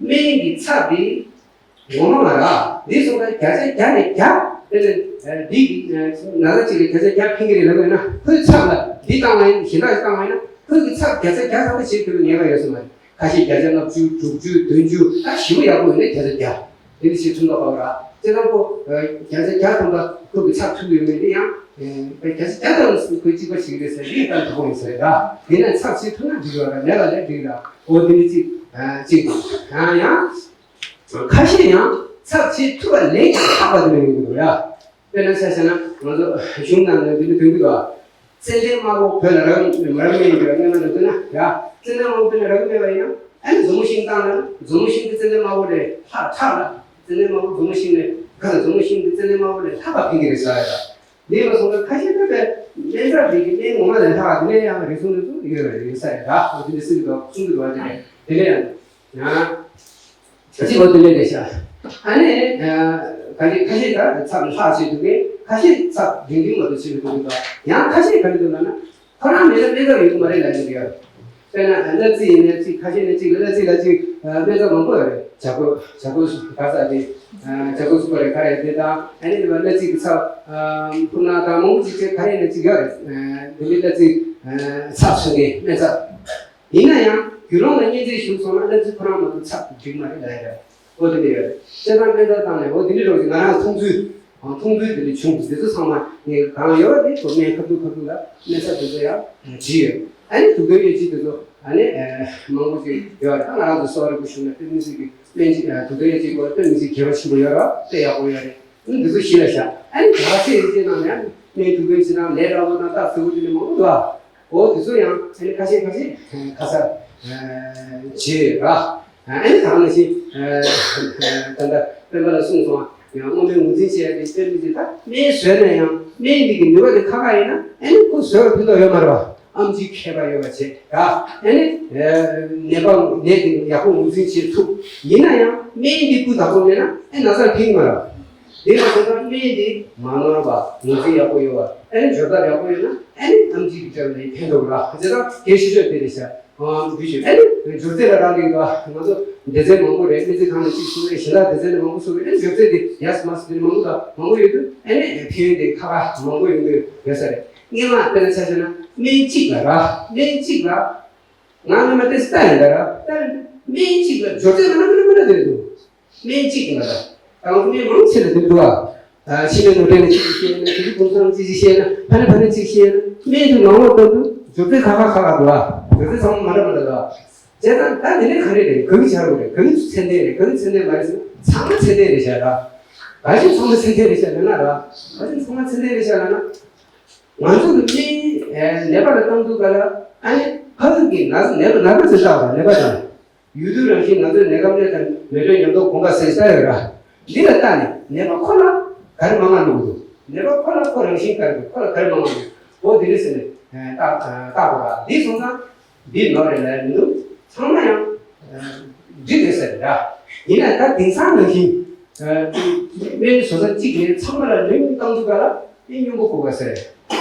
སྨན་གྱི་ཚབ་དེ་ངོ་མ་མ་ར་འདི་སོང་ཙང་བརྒྱ་ཆ་བརྒྱ་ནས་བརྒྱ་དཔེར་ན་འདི་གི་ན་ཚ་གཅིག་ལ་བརྒྱ་ཆ་བརྒྱ་ཕན་གྱི་རེད་ལབ་ཡོད་ན་ཁོའི་ཚབ་ལ་འདི་བཏང་བ་ཡིན་གཞན་དག་ཅིག་བཏང་བ་ཡིན་ན་ཁོའི་གི་ཚབ་བརྒྱ་ཆ་བརྒྱ་ཚང་མ་བྱེད་ཐུབ་པའི་ངེས་པ་ཡོད་ས་མ་རེད། ཁ་ཤས་བརྒྱ་ཆ་ལྔ་བཅུ་དྲུག་ཅུ་བདུན་ཅུ་ད་ཞེ་པོ་ཡག་པོ་ཡོད་ན་བརྒྱ་ཆ་བརྒྱ། དེ་ནི་ཞེས་ཐུན་ཐོག་པ་ར། ཅེ་ན་ཁོ་བརྒྱ་ཆ་བརྒྱ་ཐམ་པ་ཁོ་གི་ཚབ་ཐུབ་ཡོད་མེད་དེ་ཡང་བརྒྱ་ཆ་བརྒྱ་ཐམ་པ་ཁོ་གཅིག་པ་ཞིག་རེད་ཟེར་རེད་ད་དུ་ཡིན་ཟེར་ར། དེ་ནས་ཚབ་བྱེད་ཐུབ་ན་འགྲིག་ཡོད་ར། མེད་པ་ལས་འགྲིག་ར། འོ་དེ་ནི་གཅིག་གཅིག་དང་ཡང་ཡང་ཁ་ཤས་ཡང་ཚབ་བྱེད་ཐུབ་པ་ལས་ཀྱང་ལྷག་པ་དེ་ནི་ཡོང་གི་འདུག་ཡ། དཔེར་ན་ཆ་བཞག་ན་ང་ཚོ་གཞུང་ནང་ནས་འདི་འདྲ་འདོན་གི་འདུག་ཨ། ཙན་དན་དམར་པོ་བོད་ལ་རག་མ་རག་མེད་ཡིན་གྱི་ར། སྔོན་མ་ནས་འདོན་ན་ཡ། ཙན་དན་དམར་པོ་བོད་ལ་རག་གི་མེད་པ་ཡིན་ན་ཨ་ནི་མཛོ་མོ་ཤིང་བཏང་ན་མཛོ་མོ་ཤིང་གི་ཙན་དན་དམར་པོ་ལས་ལྷག་ཁྲག་ལ་ཙན་དན་དམར་པོ་མཛོ་མོ་ཤིང་ལས་ག་ལ་མཛོ་མོ་ཤིང་གི་ཙན་དན་དམར་པོ་ལས་ལྷག་པ་ཕན་གྱི་རེད་ཟེར་ཡ། འདི་ལ་སོང་ཙང་ཁ་ཤས་ད་པའི་སྨན་རྩ་འདི་གི་སྨན་ངོ་མ་ལས་ལྷག་དེ་ནས་ཡང་རེ་ཟུང་རེ་ཟུང་ཡོད་རེད་ཡོད་ས་རེད་ད། འོ་དེ་འདྲ་སྲིད་འདུག་གསུང་གི་འདུག་བ། དེ་ནས་དེ་ནས་ཡང་། གཅིག་པ་དེ་ལས་རེད་ཤག་ཨ་ནི། ག་ཞིག་ཁ་ཤས་ཀ་ཚབ་ལྷག་བྱེད་འདུག་གས། ཁ་ཤས་ཚབ་འབྲིང་འབྲིང་མ་གཏོགས་བྱེད་མི་འདུག་གས། ཡང་ཁ་ཤས་ག་རེ་འདུག་ལབ་ན། ཁོ་རང་མེད་ན་སྨན་རྩ་ཡོད་ཀྱི་མ་རེད་ལབ་ཀྱི་འདུག་ཡ། དཔེར་ན་གླ་རྩི་ཡིན་ནའི་གཅིག་ཁ་ཤས་ནས་གཅིག་གླ་རྩི་ལ་གཅིག་སྨན་རྩ་མང་པོ་ཡོད་རེད། བྱ་རྒོད་བྱ་རྒོད་ག་ས་དེ། བྱ་རྒོད་སུ་པ་རེད་ག་རེ་དེ་དང་ཨ་ནི་གླ་རྩི་གི་ཚབ། ཕུར་ནག་དང་མང་པོ་ཅིག་བྱས་ག་རེ་ནས་གཅིག་ཡོད་རེད། འདི་ནི་གླ་རྩི་ཚབ་སོང་གི་སྨན་རྩ། ཡིན་ན་ཡང་རྒྱུ་ནོར་ལ་གཉན་ཚད་ཞུགས་སོང་ན་གླ་རྩི་ཁོ་རང་མ་གཏོགས་ཚབ་འགྲིག་མ་རེད་ལབ་ཡ། འོ་དེ་འདྲ་ཡོད་རེད། བྱས་ཙང་སྨན་རྩ་བཏང་ནས་འོ་དེ་འདྲ་རོགས་ཀྱི་ང་རང་མཐོང་ཚུལ། མཐོང་ཚུལ་དེ་འདྲ་བྱུང་། དེ་ཚོ་ཚང་མ་ངས་གང་ཡོད་དེ་ཚོ་སྨན་ཁ་ཐུག་ཁ་ཐུག་ལ་སྨན་རྩ་དེ་ཚོ་ཡང་བྲིས་ཡོད། ཨ་ནི་དུག་འདོན་ཡོད་ཅིག་དེ་ཚོ་ཨ་ནི་མང་པོ་ཅིག་ཡོད་རེད། ད་ང་རང་ཚོ་གསོ་བ་རིག་པ་ཞུགས་ན་དཔེ་མི་སྲིད་ཀྱི་སྨན་ཅིག་དུག་འདོན་ཡོད་ཅིག་སྐོར་དཔེ་མི་སྲིད་གལ་ཆེན་པོ་ཡོད་རེད། དཔེ་ཡག་པོ་ཡོད་རེད། འདི་ཚོ་གཞི་ལ་བཞག་ཨ་ནི་ག་ཚད་ཡིན་ཅེ་ན་ཡང་སྨན་དུག་འདོན་བྱེད་སྟངས་ལས་སླ་པོ་དང་རྟགས་གསལ་པོ་དེ་འདྲ་མང་པོ་འདུག་ཨ། འོ་དེ་ཚོ་ཡང་ཨ་ནི་ཁ་ཤས་ཁ་ཤས་ཁ་གསལ་བྱེད་ར། ཨ་ནི་ད་ག་ནང་བཞིན་ད་ལྟ་སྤེན་པ་ལགས་གསུངས་སོང་ཨ། ཡང་སྔོ་སྨན་ངོས་འཛིན་བྱས་ཏེ་སྤེན་པ་འདི་ད་སྨན་བཟོས་ན་ཡང་སྨན་འདི་གི་ནུས་པ་དེ་ཁག་ཁག་ཡིན་ན་ཨ་ནི་ཁོ་བཟོས་པ་ཕན་ཐོགས་ཡོད་མ་རེད་བ། ཨེམ་ཆི་མཁས་པ་ཡོད་པ་བྱས་ར། ཨ་ནི་ནད་པ་ནད་དེ་ཡག་པོ་ངོས་འཛིན་བྱེད་ཐུབ། ཡིན་ན་ཡང་སྨན་འདི་སྤུས་དག་པོ་མེད་ན་ཨ་ན་ཚ་ཕན་གྱི་མ་རེད། དེ་ལ་སོང་ཙང་སྨན་འདི་མ་ནོར་བ་ངོས་འཛིན་ཡག་པོ་ཡོད་པ་ཨ་ནི་སྦྱོར་ཐབས་ཡག་པོ་ཡོད་ན་ཨ་ནི་ཨེམ་ཆི་གི་གྲས་ལ་ཕན་ཐོགས་ར། བྱས་ཙང་གལ་ཆེ་ཤོས་དེ་རེད་ཤག་འདི་ཞུ་ཨ་ནི་སྦྱོར་ཚད་ལ་རག་ལས་འདུག་ང་ཚོ་སྡེ་ཚན་མང་པོ་རེད། སྨན་རྩིས་ཁང་ནས་གཅིག་གསུངས་རེད། གཞན་དག་སྡེ་ཚན་ནས་མང་པོ་གསུངས་རེད། ཨ་ནི་སྦྱོར་ཚད་དེ་ཡས་མས་དེ་མང་པོ་དང་མང་པོ་ཡོད་དུས་ཨ་ནི་ཕན་ཡོན་དེ་ཁག་ཁག་མང་པོ་ཡོང་གི་ཡོད་ས་རེད། སྔོན་མ་དཔེར་ན་ཆ་བཞག་ན་སྨན་གཅིག་ལ་ར་སྨན་གཅིག་ལ་ང་སྔོན་མ་ཏོག་ཙམ་ལྟ་ཡིན་ད་ར་ལྟ་ཡིན་སྨན་གཅིག་ལ་སྦྱོར་ཚད་མ་ན་མ་ན་མ་ན་དེ་རེད་འདུག་སྨན་གཅིག་ལ་ར། དང་པོ་ནས་མང་ཆེ་ལ་འདི་འདུག་ཨ། ཕྱི་ནས་ནོར་འཁྲུལ་ནས་ཅིག་བཤད་ན། དེ་རིང་གུང་སེང་ཅིག་ཅིག་བཤད་ན། ཕ་ནས་ཕ་ནས་ཅིག་བཤད་ན། སྨན་དུ་ནང་ལོགས་ལྟ་དུས་སྦྱོར་ཚད་ཁ་ཁ་ཁ་ཁ་འདུག་ཨ། སྦྱོར་ཚད་ཚང་མ་མ་འདྲ་མ་འདྲ་འདུག་ཨ། བྱས་ཙང་ད་འདི་ནས་ག་རེ་རེད། ག་གི་ཆག་རོ་རེད། ག་གི་ཚད་ལྡན་རེད། ག་གི་ཚད་ལྡན་མ་རེད་ཟེར་ན། ཚང་མ་ཚད་ལྡན་རེད་བཞག་ར། ག་ཞིག་ཚང་མ་ཚད་ལྡན་རེད་བཞག་ལབ་ན་ར། ག་ཞིག་ཚང་མ་ཚད་ལྡན་རེད་བཞག་ལབ་ན། ང་ཚོ་གི་སྨན་ནད་པ་ལ་བཏང་དུས་ག་ལ། ཨ་ནི་ཕ་གི་ནད་ནད་པ་ནད་པ་ཚོས་བཏགས་པ་ནད་པ་དང་། ཡུལ་དུས་རང་བཞིན་ང་ཚོའི་ནད་ཁམས་ནད་དང་མེ་དྲོད་ཉམས་རྟོགས་གོམས་པ་ཟེར་ས་ཡོད་ར། འདི་ལ་བལྟས་ནས་ནད་པ་ཁོ་ལ་ག་རེ་མ་མང་འདུག་འདུག་ནད་པ་ཁོ་ལ་ཁོ་རང་བཞིན་ག་རེ་འདུག་ཁོ་ལ་ག་རེ་མ་མང་འདུག་འོ་འདི་འདྲ་ཟེར་ནས་བལྟ་བལྟ་དགོས་ར། འདི་སོང་ཙང་འདི་ནོར་རེད་ལབ་མི་འདུག་ཚང་མ་ཡང་འགྲིག་ཡོད་ས་རེད་ར། ཡིན་ན་ད་དེང་སང་ནང་བཞིན་སྨན་བཟོ་ས་གཅིག་ནས་ཚང་མ་ལ་ལུང་བཏང་འདུག་ག་ལ། ཨེ་སྨྱོ་པོ་དགོས་པ་ཟེར།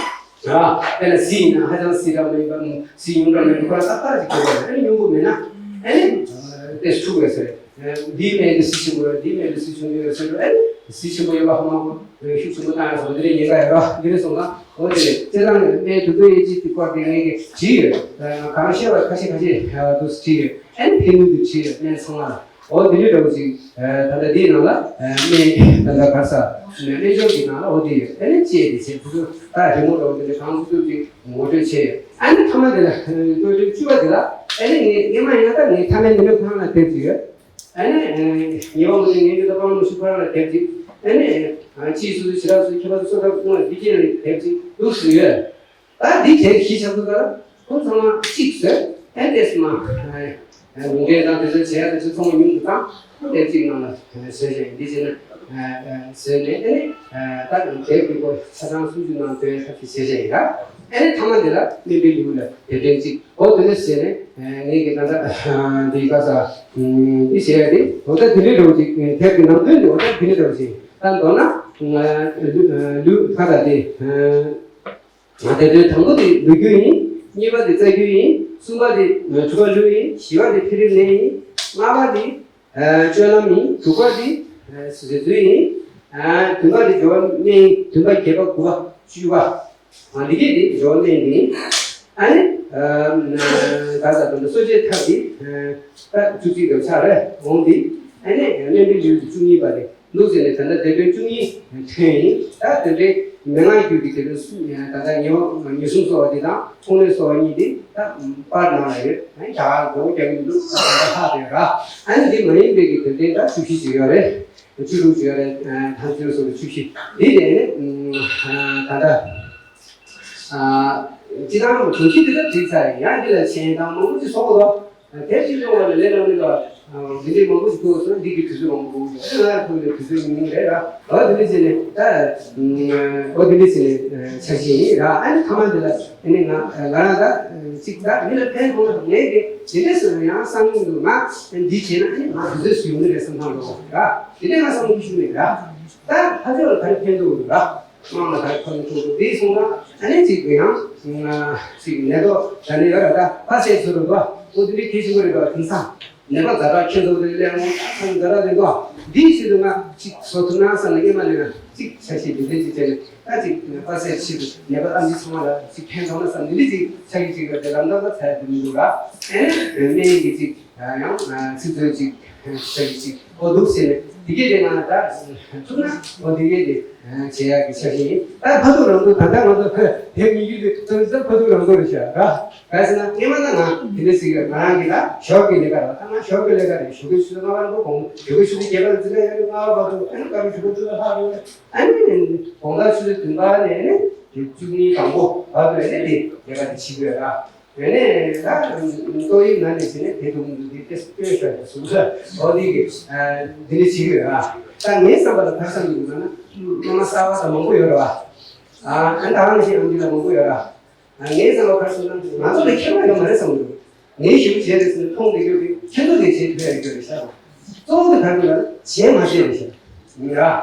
ཨ་དཔེར་ན་གཟི་ཡིན་ན་ཧ་ཅང་གཟི་འདྲ་མ་ཡིན་པ། གཟི་ཉུང་འདྲ་མ་ཡིན་པ། ཁོ་རང་ཏག་ཏག་ཅིག་དགོས་པ་རེད། ཨེ་སྨྱོ་པོ་མེད་ན་ཨེ་ནི་དེ་འཁྲུག་པ་ཟེར། འདིའི་སྨན་དེ་གཟི་ཆེན་པོ་རེད། འདིའི་སྨན་དེ་གཟི་ཆུང་ཡོད་ཟེར་རོ། ཨེ་ནི་གཟི་ཆེན་པོ་ཡོད་པ་ཧ་མ་གོ། ཤུགས་ཆེན་པོ་བཏང་ཡ་སོང་། འདི་ནས་ཉེན་ཁ་ཡོད་རོ། འདི་ནས་སོང་ཙང་འོ་དེ་རེད། སྤྱིར་བཏང་ནས་སྨན་དུ་དུ་ཡེ་ཅིག་དེ་སྐོར་དེ་ངས་ཀྱི་བྲིས་ཡོད། གང་ཤེས་པ་ཁ་ཤས་ཁ་ཤས་དུ་བྲིས་ཡོད། ཨེ་ནི་ཕན་ནུས་དུ་བྲིས་ཡོད། སྨན་ཚང་མ་ལ། འོ་དེ་འདྲ་འདྲ་བོ་ཅིག་ད་ལྟ་འདིའི་ནང་ལ་སྨན་ད་ལྟ་ག་ས་སྨན་སྦྱོར་གྱི་ནང་ལ་འོ་དེ་ཡོད། ཨ་ནི་ཅེས་དེ་བྱས་དུས་ད་རི་མོ་འདྲ་བོ་དེ་འདྲ་གང་ཐུབ་ཐུབ་ཅིག་ངོ་སྤྲོད་བྱས་ཡོད། ཨ་ནི་ཐ་མ་དེ་ལ་བརྗོད་བྱ་བཅུ་པ་དེ་ལ་ཨ་ནི་ངས་སྔས་མ་ཡིན་ན་ད་ངས་ཐ་མའི་འདི་འདྲ་ཁང་ལ་དེབ་ཅིག་ཡོད། ཨ་ནི་ཉེ་བ་མུ་ནི་ངས་འདི་ལྟ་སྤང་མུ་ཤུ་ཁོ་རང་ལ་དེབ་ཅིག་ཨ་ནི་ཅིའི་སུ་སུ་ཞི་རག་སུ་ཁྱད་པར་དུ་སོ་ཐབས་སྐུ་ལ་འདི་སྐྱེས་ནས་དེབ་ཅིག་འདུག་སུ་ཡོད། ད་འདི་དེབ་བཞི་ཆགས་འདུག་ད་ཁོང་ཚང་མ་གཅིག་བཟོས། ཨེ་ཏེས་མ་ལུང་འདྲེན་དང་དེ་ཚོ་བྱས་ཏེ་ཚོ་ཚང་མ་ཉུང་དུ་བཏང་། ཁོང་དེབ་གཅིག་ནང་ལ་བཟོས་བྱས་འདི་བྱས་ན་བཟོས་ནས་ཨེ་ནི་ད་དེབ་ཀྱི་སྐོར་ཆ་ཚང་སུམ་ཅུ་ནང་འདོན་ཐབས་ཤེས་བྱས་བྱས་ཡ། ཨེ་ནི་ཐ་མ་འདི་ལ་སྨན་པའི་ལེའུ་ལ་དེབ་ཕྲེང་གཅིག་འོ་དེ་འདྲ་བྱས་ནས་ངས་ཀྱི་ད་ལྟ་འདི་ག་ས་འདི་བྱས་ཡ་དེ་འོ་ད་དེ་འདྲའི་འགྲོ་གཅིག་དེབ་ཀྱི་ནང་དོན་དེ་འོ་ད་དེ་འདྲའི་འགྲོ་གཅིག་ད་མདོར་ན་ལུ་ལུ་ག་ས་དེ། དེབ་ཐེར་དང་པོ་དེ་ལོ་རྒྱུས་ཡིན། གཉིས་པ་དེ་རྩ་རྒྱུད་ཡིན། གསུམ་པ་དེ་དྲུག་པ་ལེའུ་ཡིན། བཞི་པ་དེ་འཕེལ་རིམ་ནད་ཡིན། ལྔ་པ་དེ་སྤྱོད་ལམ་ཡིན། དྲུག་པ་དེ་ཟས་ཚུལ་ཡིན། བདུན་པ་དེ་སྦྱོར་བ་སྨན་ཡིན། བདུན་པ་བརྒྱད་པ་དགུ་པ་བཅུ་པ། འདི་གས་དེ་སྦྱོར་བ་སྨན་ཡིན། ཨ་ནི་ག་ས་དང་གསོ་དཔྱད་ཐབས་དེ་ད་བཅུ་གཅིག་དང་ཆ་རེ་འོང་དེ། ཨ་ནི་སྨན་པའི་ལེའུ་དེ་བཅུ་གཉིས་པ་རེད། འདུག་ཟེར་ནས་ད་ལྟ་དེབ་ཐེར་བཅུ་གཉིས་ཐོན་ཡིན། ད་དེ་འདྲའི་མན་ངག་རྒྱུད་ཀྱི་དེབ་ཐེར་གསུམ་ད་ལྟ་ཉེ་བ་ཉེས་གསུམ་སོགས་པ་འདི་དང་ཚོང་ལས་སོགས་པ་གཉིས་འདི་ད་པར་ནང་ལ་ཡོད། ད་རྒྱ་གར་མགོ་བོ་རྒྱག་གི་འདུག་ད་ལྟ་ལྷག་བསྡད་ར། ཨ་ནི་འདི་མ་ཡིན་པའི་གི་དེབ་ཐེར་ད་བཅུ་བཞི་ཅིག་ཡོད་རེད། བཅུ་དྲུག་ཅིག་ཡོད་རེད། ཐམས་ཅད་སོགས་བཅུ་བཞི་འདི་ནས་ད་ལྟ་སྤྱི་བཏང་གྲོང་ཁྱེར་འདི་ལ་བྲིས་ཚར་ཡིན། ཡང་འདི་ལ་མཆན་དང་མང་པོ་ཅིག་བཟོ་དགོས་དོ། དེབ་ཅིག་སློང་བ་ལ་ལས་སླ་མི་ལ་འདི་འདྲའི་མང་པོ་ཞིག་ཐུག་སོང་། འདི་གི་དུས་ཚོད་མང་པོ་འགོར་འདུག་ང་ལ་ཐུག་ནས་དུས་ཚོད་ཉུང་ཉུང་རེད་ར། འོ་དེ་འདྲ་བྱས་ནས་ད་འོ་དེ་འདྲ་བྱས་ནས་འཆར་གཞི་ཡིན་ར། ཨ་ནི་ཐ་མ་འདི་ལ་ཨ་ནི་ང་ང་རང་ད་ཅིག་ད་མི་ལ་ཕན་ཐོགས་ན་ངས་དེ་དེ་འདྲ་སོང་ཡང་བསམ་གྱི་འདུག་ང་འདི་བྱས་ན་ཨ་ནི་ང་དུས་ཚོད་སུ་ཡོང་གི་རེད་བསམ་ཐང་འགྲོ་ར། དེ་འདྲ་ང་བསམ་གྱི་ཞུ་མེད་ར། ད་ཕ་ཚོ་ལ་ག་རེ་ཕན་ཐོགས་འདུག་ར། དམངས་ལ་ག་རེ་ཕན་ཐོགས་འདུག་དེ་སོང་ན་ཨ་ནི་ཅིག་ཡང་ཅིག་ནད་ཐོག་ད་ནི་ཡོད་ར། ད་ཕ་ཚོ་ཚོ་རུ་འདུག་འོ་དེ་འདྲའི་གལ་ཆེན་པོ་རེད་འདུག་དེང་སང་ནད་པ་ཛ་དྲག་ཁྱེད་ཚོ་དེ་ལས་ངོ་ཁ་ཛ་དྲག་རེད་འདུག་འདིའི་ཆེད་དུ་ང་ཅིག་བཟོ་ཐུབ་ན་བསམ་ནས་སྔས་མ་ནས་ང་ཅིག་ཆ་ཤས་རྒྱུན་ལྡན་ཅིག་བྱས་ནས་ད་ཅིག་ཕ་ཚོའི་ཆེད་དུ་ནད་པ་ཨ་མཆིས་ཚང་མ་ལ་ཅིག་ཕན་ཐོགས་ན་བསམ་ནས་འདི་ཅིག་ཆ་གི་ཅིག་རེད་དེ་ལམ་སང་ད་ཚར་དུ་མི་འདུག་ར། ཨེ་སྨན་གྱི་ཅིག་ཡང་ཚིག་མཛོད་ཅིག་ཆ་གི་ཅིག་འོ་འདུག་ཟེར་ནས་འདི་གས་དེ་ང་ད་ཐུབ་ན་འོ་འདི་གས་དེ་བྱེད་ཡག་གི་ཆ་ཤས་ཡིན། ད་ཕ་ཐུག་རང་ཐུག་ད་ལྟ་ང་ཚོ་དེབ་ཉིད་རྒྱུད་དེ་ཚང་ཚང་ཕ་ཐུག་རང་ཐུག་རེད་ཤག་ར། ག་ཟེར་ན་སྔས་མ་ན་ང་དེ་འདྲ་ཟེར་གི་ང་རང་གི་ད་ཞོགས་ཀྱི་ལས་ཀ་ར། ད་ང་ཞོགས་ཀྱི་ལས་ཀ་རེད། ཞོགས་ཀྱི་ཆུ་ཚོད་ལྔ་པ་ལ་གོང་ཞོགས་ཀྱི་ཆུ་ཚོད་བརྒྱད་པ་ལ་འཛིན་གྲྭ་ཡོད་རེད། ལྔ་པ་བར་དུ་ཨ་ནི་སྐབས་རེ་ཞོགས་ཀྱི་ཆུ་ཚོད་ལྷག་རེད། ཨ་ནི་དགོང་དག་ཆུ་ཚོད་བདུན་པ་ནས་ནི་བཅུ་གཉིས་དང་པོ་བར་དུ་ཨ་ནི་དེ་ལས་ཀ་དེ་བྱེད་དགོས་ར། ཡོད་ནས་ད་ཏོག་དབྱིབས་ན་ནས་བྱས་ནས་དེ་དུས་འདི་དེ་སྤོས་ཤོར་ཏེ་སུ་ལ་འོ་དེ་གི་འདི་ནས་བྱེད་དགོས་ར། ད་ངའི་བསམ་པ་ལ་ག་རེ་བསམ་གྱི་འདུག་ཟེར་ན་སྔོན་མ་གསར་པ་དང་མང་པོ་ཡོད་རེད་བ། ཨ་ད་ཨ་ནི་ཞིག་ཨ་འདི་ལ་མང་པོ་ཡོད་ར། ཨ་ངའི་བསམ་པ་ག་རེ་བསམ་ན་ང་ཚོ་ལ་ཁྱད་པར་ཡོད་མ་རེད་བསམ་གྱི་འདུག་ངའི་ཞུ་བྱས་རེད་ཟེར་ནས་མཐོང་བསྡད་རྒྱུ་དེ་ཁྱེད་ཚོ་དེ་བྱེད་ཐུབ་ཡ་ཡོད་རྒྱུ་རེད་ཤག་གཙོ་བོ་དེ་ག་རེ་ལ་བྱས་མ་བྱས་རེད་ཤག་ཡིན་ར།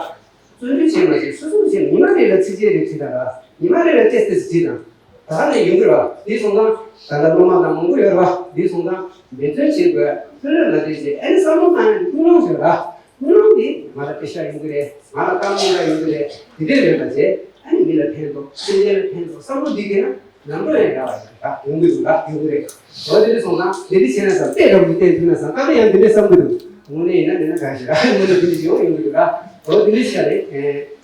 བརྩོན་འགྲུས་བྱས་མ་བྱས་སོ་སོ་བྱས་ཉི་མ་རེ་ལ་ཚིགས་བཅད་རེ་བྲིས་དང་ར། ཉི་མ་རེ་ལ་ཏེས་ཏེས་བྲིས་དང་། ད་ནས་ཡོང་གི་ར། འདི་སོང་ཙང་ད་ལྟ་སློབ་མ་དང་མང་པོ་ཡོད་ར། འདི་སོང་ཙང་འབད་བརྩོན་བྱེད་དགོས། ལྷོད་ལྷོད་ལ་བསྡད་བྱས་ཨ་ནི་བསམ་བློ་བཏང་ཡ་ཀུན་སློང་ཟེར་ར། ཀུན་སློང་འདི་ང་ལ་པེ་ཤ་ཡོང་གི་རེད། ང་ལ་རྟགས་མ་འདྲ་ཡོང་གི་རེད། དེ་འདྲས་མེད་པ་བྱས་ཨ་ནི་མི་ལ་ཕན་ཐོགས། སེམས་ཅན་ལ་ཕན་ཐོགས། བསམ་བློ་འདི་དགོས་ན་ལམ་འགྲོ་ཡང་འདྲ་བ་ཞིག་ར་ཡོང་གི་འདུག་ར། ཡོང་གི་རེད། འོ་དེ་འདྲས་སོང་ཙང་འདི་འདྲས་བྱས་ན་བསམ་དཔེ་འདྲ་བོ་ཞིག་བསྟན་ཐུབ་ན་བསམ། ད་ནི་ཡང་འདི་འདྲས་བསམ་གི་འདུག་དངོས་གནས་ཡིན་ན་འདི་ན་ག་ཞིག་ར། དངོས་གནས་འདི་འདྲས་ཡོང་ཡོང་གི་འདུག་ར། འོ་དེ་འདྲ་ཤར་རེད།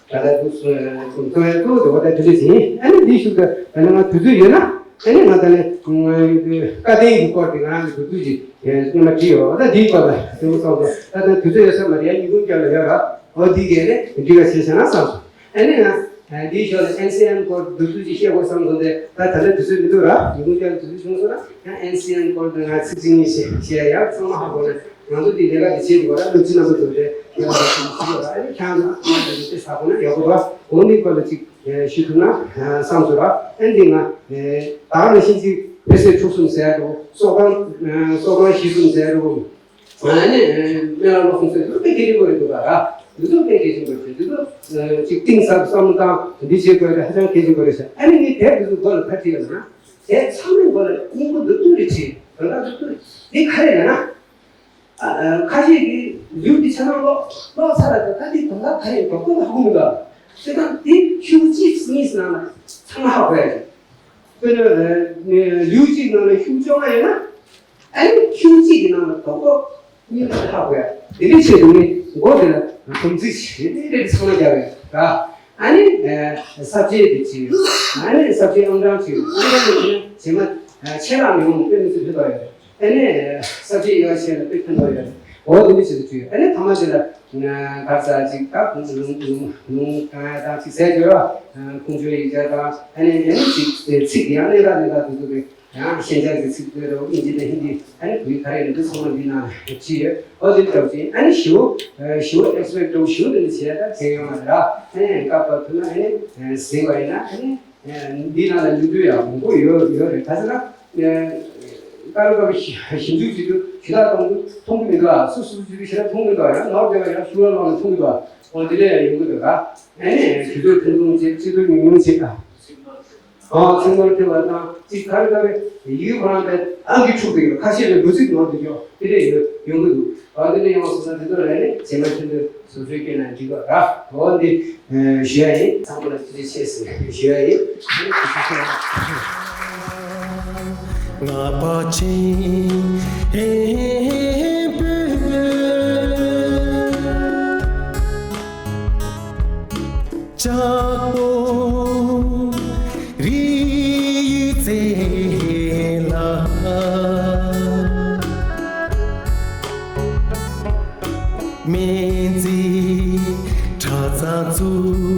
ད་ལྟ་དུ་སོ་སོ་ཡ་ཏོ་དེ་འོ་ད་དེ་འདྲ་ཟིན། ཨ་ནི་འདི་ཞུ་ག་ད་ནི་ང་དུས་ཚོད་ཡོད་ན། ཨ་ནི་ང་ད་ནི་བཀའ་བསྟན་གྱི་སྐོར་དེ་ང་རང་གི་དུས་ཚོད་ཅིག་སྔོན་མ་བྲིས་ཡོད། ད་འདིའི་སྐོར་ལ་དེ་མོ་བསམ་སོང་། ད་ད་དུས་ཚོད་ཡོད་ས་མ་རེད། ཡ་ཉིན་གུང་རྒྱབ་ལ་ཡོད་ར། འོ་འདི་གས་ནི་འདི་ག་བྱས་བྱས་ན་བསམ་སོང་། ཨ་ནི་ང་འདིའི་ཞོར་ལ་ཨེན་སི་ཨེན་སྐོར་དུས་ཚོད་ཅིག་བཤད་དགོས་བསམ་སོང་། དེ་ད་ད་ལྟ་དུས་ཚོད་མི་འདུག་ར། ཉིན་གུང་རྒྱབ་ལ་དུས་ཚོད་བྱུང་སོང་ན་ཡང་ཨེན་སི་ཨེན་སྐོར་དུ་ང་ཚིག་གཅིག་གཉིས་བཤད་བཤད་ཡ་ཚང་མ་ཧ་གོ་ནས། ང་ཚོ་འདི་ལས་ཀ་འདི་བྱེད་དགོས་ར། སློབ་སྤྱི་རྣམ་པ་ཚོ་རེད། ཡང་ལ་སུ་སུ་ཡོད་ར། ཨ་ནི་ཁྱང་ན་ང་འདི་འདི་ས་གོ་ན་ཡག་པོ་ར། འོ་འདི་སྐོར་ལ་ཅིག་ཞུ་ཐུབ་ན་བསམ་ཚོད་ར། ཨ་འདི་ང་ད་ག་ནང་བཞིན་ཅིག་ཕལ་ཆེར་ཕྲུག་གསུམ་ཟེར་ཡ་འགྲོ། སོག་ཁང་སོག་ཁང་བཞི་གསུམ་ཟེར་ཡ་འགྲོ། ཨ་ནི་སྨན་བླ་སློབ་གསུམ་ཟེར་འདི་ཚོ་དཔེ་གལ་ཆེན་པོ་རེད་འདུག་ག་ར། འདི་ཚོ་དཔེ་གལ་ཆེན་པོ་རེད། འདི་ཚོ་ཅིག་གཏིང་ཟབ་བསམ་བློ་བཏང་འདི་བྱེད་དགོས་རེད། ཧ་ཅང་གལ་ཆེན་པོ་རེད་ཟེར། ཨ་ནི་ངས་དེབ་འདི་ཚོ་མགོ་ལ་ཕར་བྲིས་ཡོད་ན། དེ་ཚང་མའི་མགོ་ལ་སྙིང་པོ་འདུག་ཏུ་རེ་བྲིས། དོན་དག་འདུག་ཏུ་རེ། འདི་ག་རེ་ལབ་ན། ཨ་ཨ་ཁ་ཤས་ཀྱིས་ལེའུ་འདི་ཆ་ཚང་ཀློག་ཀློག་ཚར་ལ་ད་ད་འདི་དོན་དག་ག་རེ་འགྲོ་ཀུན་ལ་ཧ་གོ་མི་འདུག་ཨ། བྱས་ཙང་འདི་ཤོག་གུ་གཅིག་གཉིས་ནང་ལ་ཚང་མ་ཧ་གོ་ཡ་རེད། དཔེར་ན་ལེའུ་གཅིག་ནང་ལ་ཤོག་གུ་བཅོ་ལྔ་ཡོད་ན། ཨ་ནི་ཤོག་གཅིག་གི་ནང་ལ་རྡོག་རྡོག་གཉིས་ལ་ཧ་གོ་ཡ། དེ་འདྲའི་ཆེད་དུ་ནི་མགོ་དེ་ལ་སྡོམ་རྩིས་བྱེད་དེ་དེ་ཚང་མ་རྒྱག་ཡོད་ར། ཨ་ནི་ས་བཅད་དེ་བྱེད་ཡོད། ཨ་ནི་ས་བཅད་ཨང་གྲངས་བྱེད་ཡོད། ཨང་གྲངས་དེ་ནི་རྗེས་མ་ཆད་ལྷག་མི་ཡོང་དཔེ་མི་སྲིད་ཕན་ཐོགས་ཡོད། ཨ་ནི་ས་བཅད་དབྱེ་བ་ཕྱེ་ལ་དཔེ་ཕན་ཐོགས་ཡོད། འོ་དེ་འདྲ་བྱེད་དུ་བཅུག་ཡོད། ཨ་ནི་ཐ་མ་དེ་ལ་གར་ས་ཅིག་ད་ལུང་ལུང་ལུང་གང་ཡ་དང་ཅིག་ཟས་སྦྱོར་བ། ཁོང་ཚོའི་ཡིག་ཆ་དང་། ཨ་ནི་ཨ་ནི་ཅིག་ཚིག་ཡང་གནད་འགག་གནད་འགག་དུ་དུ་རེད། ཡང་ཤན་སྦྱར་གྱི་ཚིག་དེ་རུ་དབྱིན་ཇི་དང་ཧིན་དི། ཨ་ནི་བོད་ཡིག་ག་རེ་རེད་འདི་ཚང་མ་འདི་ནང་བྲིས་ཡོད། ཨོ་དེ་འདྲ་བྱས། ཨ་ནི་ཞུ་ཞུ་ཨེག་སི་པེག་ཊི་ཞུ་དེ་འདྲ་བྱས་ད་དེ་ཡོང་བ་ར། ཨ་ནི་སྐབས་བབ་ཐུབ་ན་ཨ་ནི་ཟིན་པ་ཡིན་ན། ཨ་ནི་འདི་ནང་ལ་ཉུང་དུ་ཡང་མང་པོ་ཡོད་ཡོད་རེད། ག་ཟེར་ན་ཀ་རུ་ཀ་རུ་ཞིབ་འཇུག་བྱེད་དུས་ཞུ་དག་གཏོང་དུས་མཐོང་གི་མི་འདུག་ཨ། སུ་སུ་བྱེད་དུས་ཞེ་དྲག་མཐོང་གི་མི་འདུག་ཨ། ཡང་ནོར་བསྡད་པ་ཡང་ཤུགས་ལ་ལོང་ནས་མཐོང་གི་འདུག་ཨ། ཨོ་དེ་འདྲ་ཡང་ཡོང་གི་འདུག་ཨ། ཨ་ནི་དུས་ཚོད་ཐུང་ཐུང་བྱེད། སྤྱི་ཚོད་ཉུང་ཉུང་བྱེད་ཨ། ཨ། ཚིག་ནོར་ཐེབས་པ་དང་ཅིག་ག་རེ་ག་རེ་ཡིག་ཁོ་རང་དེ་ཨང་ཀི་འཁྲུག་བསྡད་ཡོད། ཁ་ཤས་ལ་འགོ་ཚིག་ནོར་བསྡད་ཡོད། དེ་འདྲ་ཡོད་ཡོང་གི་འདུག་ཨ། དེ་འདྲ་ཡོང་སོང་ན་དེ་ཚོ་ལ་ནི་རྗེས་མ་ཁྱོད་ཚོས་སོ་སོའི་སྐད་ནང་འབྲི་དགོས་ར། འོ་འདི་ཞུ་ཡ་ཡིན། ཚང་མ་ལ་ཐུགས་རྗེ་ཆེ་ཟེར་ཞུ་ཡ་ཡིན། ང་པ་ཆེན་ཨེ་པེ། ལྕགས་པོ་རི་ཡི་རྩེ་ལ། སྨན་རྩིས་གྲྭ་ཚང་བཙུགས།